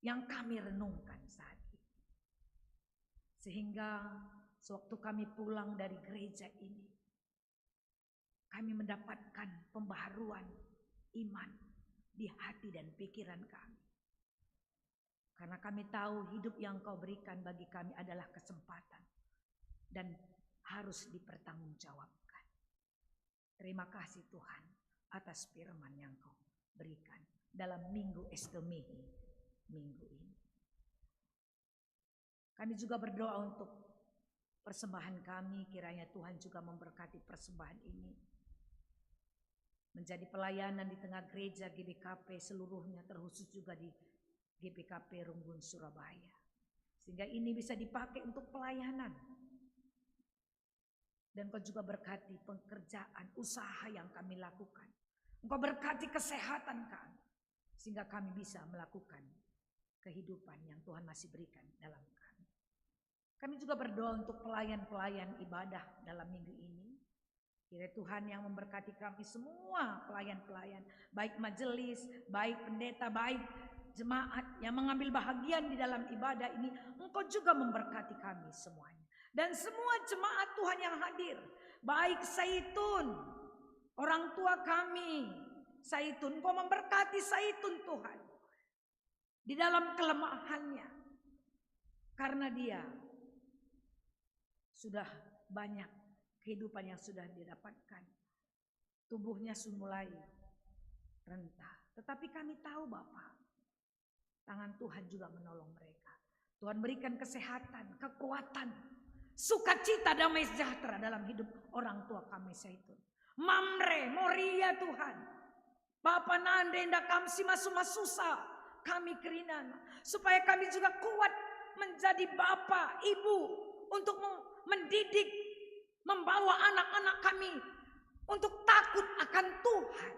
yang kami renungkan saat ini. Sehingga sewaktu kami pulang dari gereja ini, kami mendapatkan pembaharuan iman di hati dan pikiran kami. Karena kami tahu hidup yang Kau berikan bagi kami adalah kesempatan dan harus dipertanggungjawabkan. Terima kasih Tuhan atas firman yang Kau berikan dalam Minggu Estomihi minggu ini. Kami juga berdoa untuk persembahan kami, kiranya Tuhan juga memberkati persembahan ini menjadi pelayanan di tengah gereja G B K P seluruhnya, terkhusus juga di G B K P Runggun Surabaya, sehingga ini bisa dipakai untuk pelayanan. Dan Kau juga berkati pekerjaan, usaha yang kami lakukan. Engkau berkati kesehatan kami, sehingga kami bisa melakukan kehidupan yang Tuhan masih berikan dalam kami. Kami juga berdoa untuk pelayan-pelayan ibadah dalam minggu ini. Kiranya Tuhan yang memberkati kami semua pelayan-pelayan, baik majelis, baik pendeta, baik jemaat yang mengambil bahagian di dalam ibadah ini, Engkau juga memberkati kami semuanya. Dan semua jemaat Tuhan yang hadir, baik Saitun, orang tua kami, Saitun, Engkau memberkati Saitun, Tuhan, di dalam kelemahannya. Karena dia sudah banyak kehidupan yang sudah didapatkan. Tubuhnya sudah mulai rentah. Tetapi kami tahu, Bapa, tangan Tuhan juga menolong mereka. Tuhan berikan kesehatan, kekuatan, sukacita, damai sejahtera dalam hidup orang tua kami Saitun. Mamre, Moria, Tuhan. Bapa nande enda kam si masu-masusa kami kerinana, supaya kami juga kuat menjadi bapa, ibu, untuk meng-, mendidik, membawa anak-anak kami untuk takut akan Tuhan.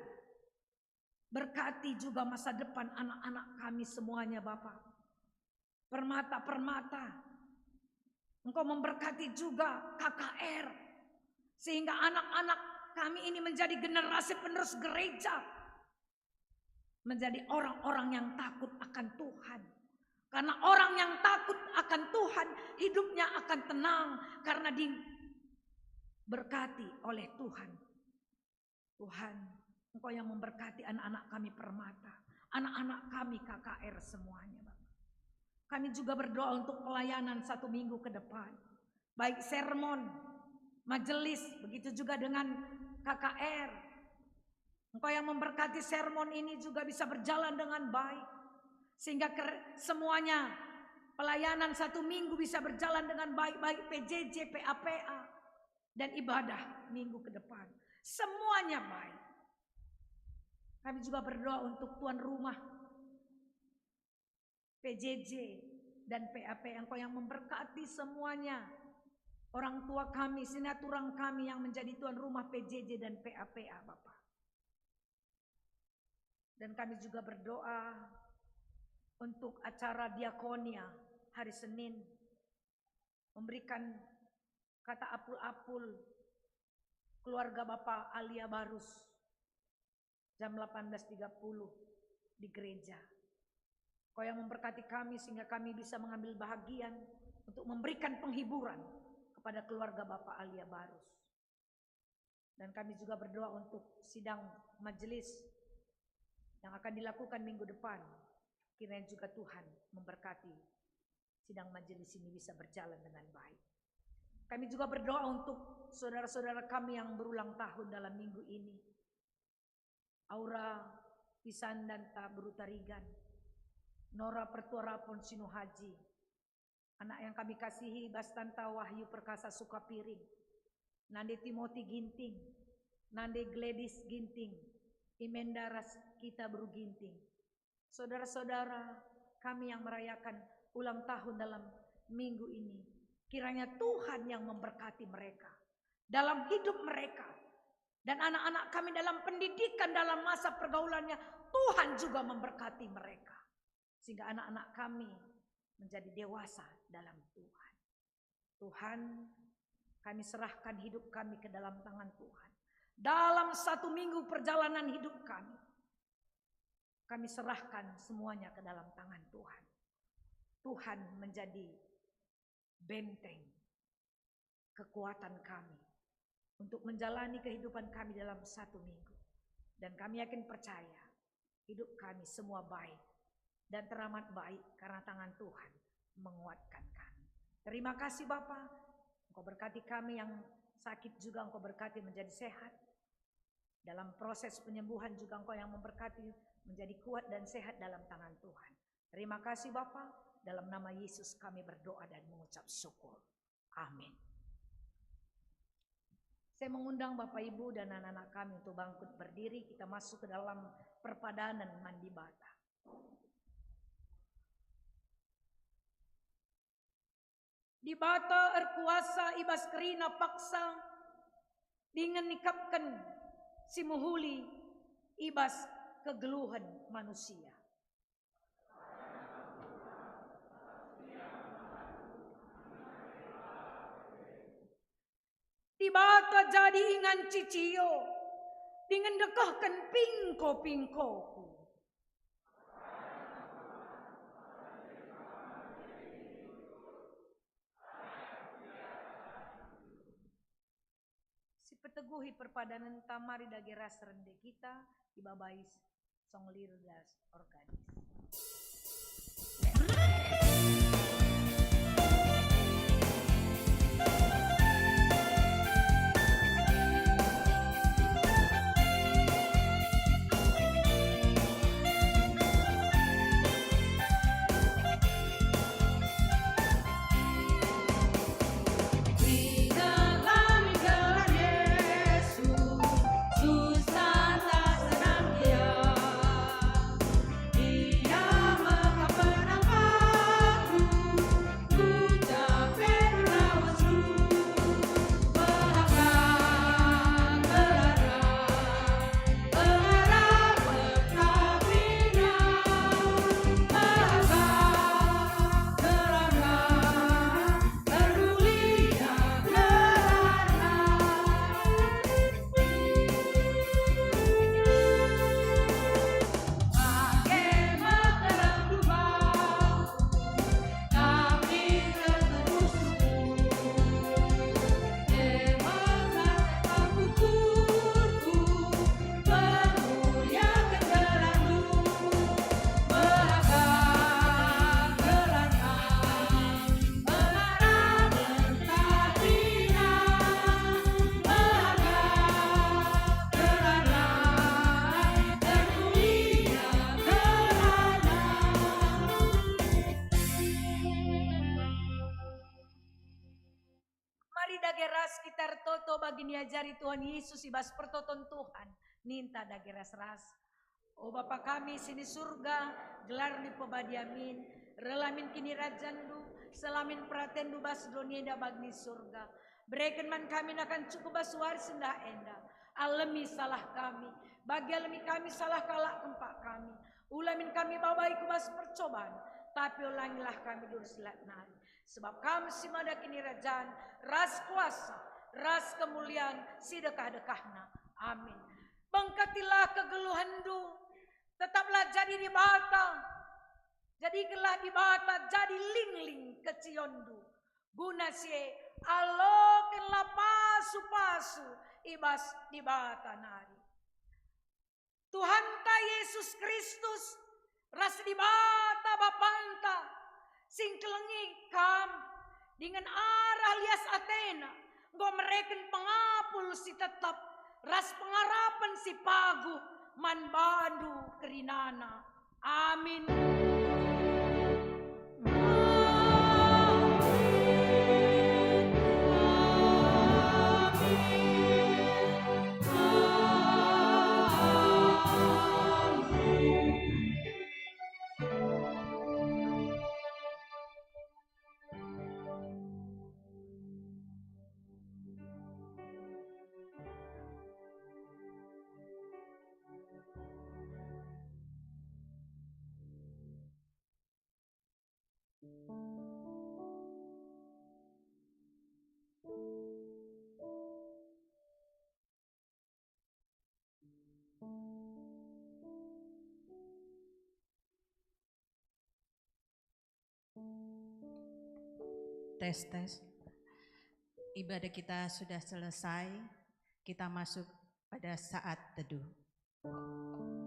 Berkati juga masa depan anak-anak kami semuanya, Bapa. Permata-permata, Engkau memberkati juga K K R, sehingga anak-anak kami ini menjadi generasi penerus gereja, menjadi orang-orang yang takut akan Tuhan. Karena orang yang takut akan Tuhan, hidupnya akan tenang karena diberkati oleh Tuhan. Tuhan, Engkau yang memberkati anak-anak kami Permata, anak-anak kami K K R semuanya, Bapa. Kami juga berdoa untuk pelayanan satu minggu ke depan, baik sermon, majelis, begitu juga dengan K K R. Engkau yang memberkati sermon ini juga bisa berjalan dengan baik, sehingga ker-, semuanya pelayanan satu minggu bisa berjalan dengan baik, baik P J J, P A P A, dan ibadah minggu ke depan. Semuanya baik. Kami juga berdoa untuk tuan rumah. P J J dan P A P A, Engkau yang memberkati semuanya. Orang tua kami, senaturang kami yang menjadi tuan rumah P J J dan P A P A, Bapa. Dan kami juga berdoa untuk acara diakonia hari Senin, memberikan kata apul-apul keluarga Bapa Alia Barus jam delapan belas tiga puluh di gereja. Kau yang memberkati kami sehingga kami bisa mengambil bahagian untuk memberikan penghiburan kepada keluarga Bapa Alia Barus. Dan kami juga berdoa untuk sidang majelis yang akan dilakukan minggu depan. Kiranya juga Tuhan memberkati sidang majelis ini bisa berjalan dengan baik. Kami juga berdoa untuk saudara-saudara kami yang berulang tahun dalam minggu ini. Aura Pisandanta Beru Tarigan, Nora Pertua Rapon Sinuhaji, anak yang kami kasihi, Bastanta Wahyu Perkasa Sukapiring, Nande Timoti Ginting, Nande Gladys Ginting, Imenda ras kita Beru Ginting. Saudara-saudara kami yang merayakan ulang tahun dalam minggu ini, kiranya Tuhan yang memberkati mereka dalam hidup mereka, dan anak-anak kami dalam pendidikan, dalam masa pergaulannya, Tuhan juga memberkati mereka, sehingga anak-anak kami menjadi dewasa dalam Tuhan. Tuhan, kami serahkan hidup kami ke dalam tangan Tuhan. Dalam satu minggu perjalanan hidup kami, kami serahkan semuanya ke dalam tangan Tuhan. Tuhan menjadi benteng kekuatan kami untuk menjalani kehidupan kami dalam satu minggu. Dan kami yakin percaya, hidup kami semua baik dan teramat baik karena tangan Tuhan menguatkan kami. Terima kasih Bapa, Engkau berkati kami yang sakit juga, Engkau berkati menjadi sehat. Dalam proses penyembuhan juga Engkau yang memberkati menjadi kuat dan sehat dalam tangan Tuhan. Terima kasih Bapa, dalam nama Yesus kami berdoa dan mengucap syukur. Amin. Saya mengundang Bapak Ibu dan anak-anak kami untuk bangkit berdiri, kita masuk ke dalam perpadanan man Dibata. Dibata erkuasa i bas kerina paksa dingen nikapken si mehuli i bas kegeluhen manusia. Dibata jadi ingan cicio dingen ndekehken pingko-pingkoku. Sipeteguhi perpadanenta, mari dage ras rende kita ibabai song liras organis. Mari dage ras kita ertoto bagi niajari Tuhan Yesus i bas pertoton Tuhan. Ninta dage ras-ras. O Bapa kami si ni Surga, gelarNdu ipebadia min, Reh la min kinirajanNdu, seh la min peratenNdu bas doni enda bagi Surga. Bereken man kami nakan cukup bas wari sendah enda. Alemi salah kami, bagi alemi kami salah kalak kempak kami. Ula min kami babai ku bas percoban, tapi ulangilah kami durus lat nari. Sebab Kam si mada kinirajan, ras kuasa, ras kemulian si dekah-dekahna. Amin. Bengketilah kegeluhenndu, tetaplah jadi Dibata. Jadikenlah Dibata jadi lingling kecionndu. Guna si e, alokenlah pasu-pasu i bas Dibata nari. Tuhanta Yesus Kristus ras Dibata Bapanta si ngkelengi kam dingen arah lias ateNa enggo mereken pengapul si tetap ras pengarapen si paguh man bandu kerinana. Amin. Tes, tes. Ibadah kita sudah selesai. Kita masuk pada saat teduh. Amin.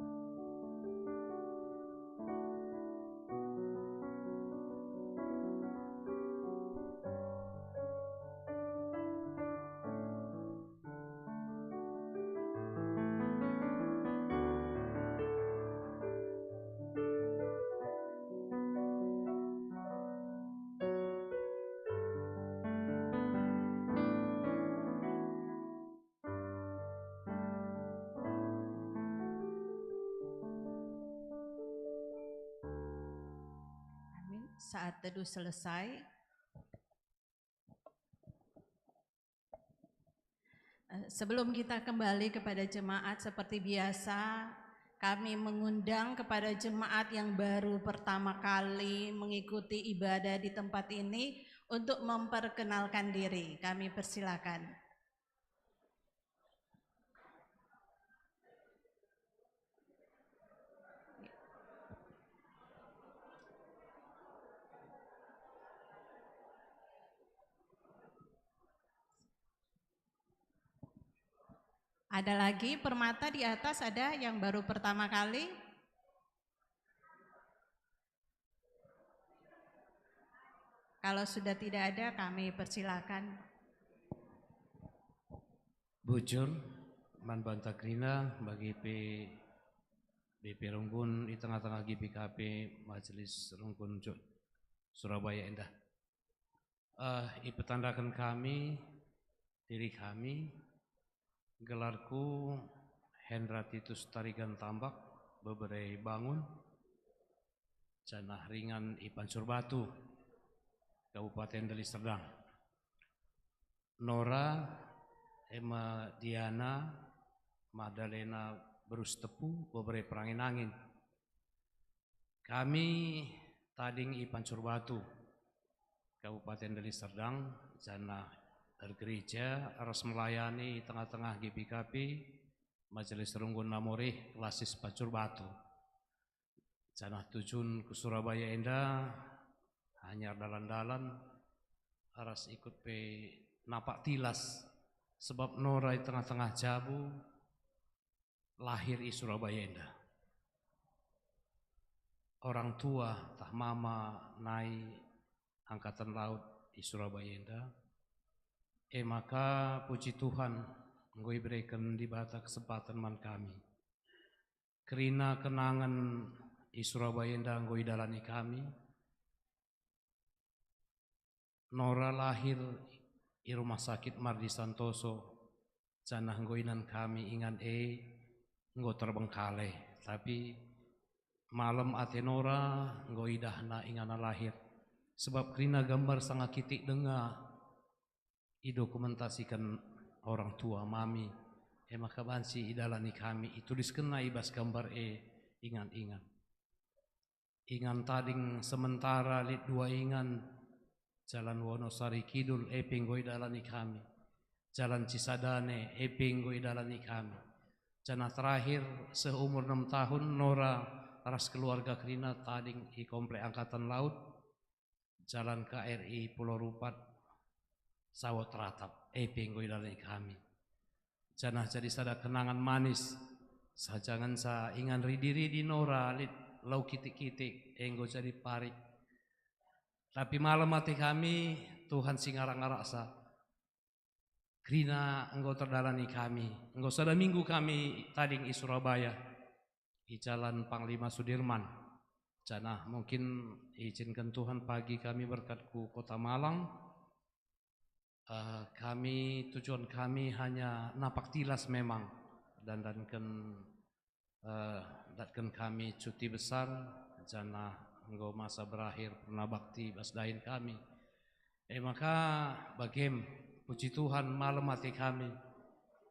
Saat teduh selesai. Eh, sebelum kita kembali kepada jemaat, seperti biasa, kami mengundang kepada jemaat yang baru pertama kali mengikuti ibadah di tempat ini untuk memperkenalkan diri. Kami persilakan. Ada lagi, Permata, di atas ada yang baru pertama kali? Kalau sudah tidak ada, kami persilakan. Bujur, man banta kerina bagi pe B P Rungkun i tengah-tengah G P K P Majelis Rungkun Jo-, Surabaya enda. Eh, ipetandaken kami, diri kami, gelarku Hendra Titus Tarigan Tambak, bebere Bangun, janah ringan i Pancur Batu, Kabupaten Deli Serdang. Nora, e me Diana Madalena Berus Tepu, bebere Perangin-angin. Kami tading i Pancur Batu, Kabupaten Deli Serdang, janah ergereja ras melayani i tengah-tengah G P K P, Majelis Rungkun Namoreh, Klasis Pancur Batu. Janah tujun ku Surabaya enda hanya erdalan-dalan, ras ikut pe napak tilas, sebab Nora i tengah-tengah jabu, lahir i Surabaya enda. Orang tua tah mama nai angkatan laut i Surabaya enda. E maka, puji Tuhan, enggo ibereken Dibata kesempatan man kami. Kerina kenangen i Surabaya enda enggo idalani kami. Nora lahir i Rumah Sakit Mardi Santoso, janah enggo inan kami ingan e enggo terbengkalai, tapi Malem ate Nora enggo idahna ingana lahir, sebab kerina gambar sanga kitik denga idokumentasiken orang tua mami, e maka banci idalani kami, ituliskenna i bas gambar e ingan-ingan. Ingan tading sementara lit dua ingan, Jalan Wonosari Kidul e pe enggo idalani kami. Jalan Cisadane e pe enggo idalani kami. Janah terakhir seh umur enam tahun Nora ras keluarga kerina tading i Komplek Angkatan Laut, Jalan K R I Pulau Rupat, Sawot Ratap, e pe enggo idalani kami. Janah jadi sada kenangan manis, saja ngenca ingan ridi-ridi Nora lit lau kitik-kitik enggo jadi parik. Tapi malem ate kami, Tuhan si ngarak-ngaraksa. Kerina enggo terdalani kami, enggo sada minggu kami tading i Surabaya, i Jalan Panglima Sudirman. Janah mungkin iizinken Tuhan pagi kami berkat ku Kota Malang. Eh, kami, tujuan kami hanya napak tilas memang, dandanken, eh, datken kami cuti besar, janah enggo masa berakhir pernah bakti bas dahin kami. E maka bagem, puji Tuhan, malem ate kami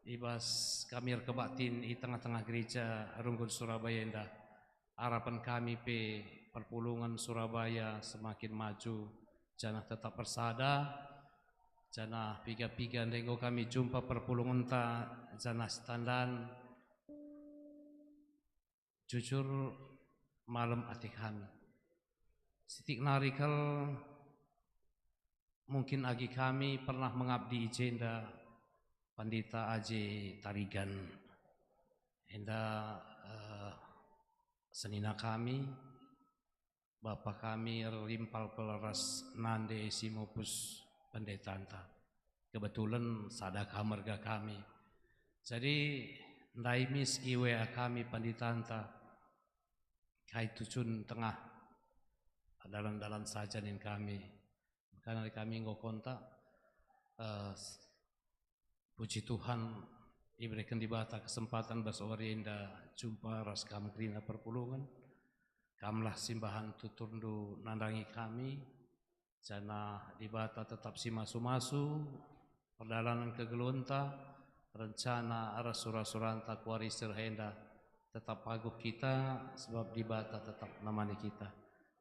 i bas kami erkebaktin i tengah-tengah gereja Runggun Surabaya enda. Arapen kami pe perpulungen Surabaya semakin maju, janah tetap ersada, janah piga-piga ndai enggo kami jumpa perpulungenta, janah sitandan jujur malem ate kami. Sitik nari kal mungkin agi kami pernah mengabdi i jenda, Pandita Aji Tarigan. Enda, eh, senina kami, bapa kami erlimpal kal ras nande si mupus pendetanta. Kebetulan sada ka merga kami. Jadi, ndai mis i W A kami panditanta, kai tucun tengah, dalan-dalan saja nin kami. Maka nari kami enggo kontak, eh, s-, puji Tuhan, ibereken Dibata kesempatan bas wari enda jumpa ras kam kerina perpulungen. Kamlah si mbahan tuturndu nandangi kami, janah Dibata tetap si masu-masu, perdalanen kegeluhenta, rencana ras sura-suranta ku wari si reh enda tetap paguh kita, sebab Dibata tetap nemani kita.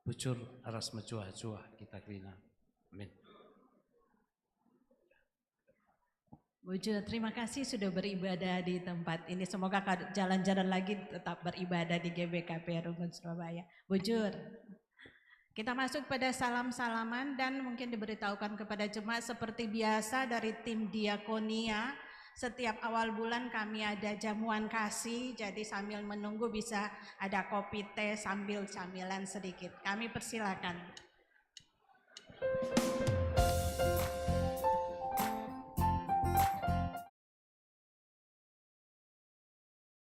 Bujur ras mejuah-juah kita kerina. Amin. Bujur, terima kasih sudah beribadah di tempat ini. Semoga ka-, jalan-jalan lagi tetap beribadah di G B K P Runggun Surabaya. Bujur. Kita masuk pada salam-salaman dan mungkin diberitahukan kepada jemaat seperti biasa dari tim diakonia. Setiap awal bulan kami ada jamuan kasih, jadi sambil menunggu bisa ada kopi teh sambil camilan sedikit. Kami persilakan.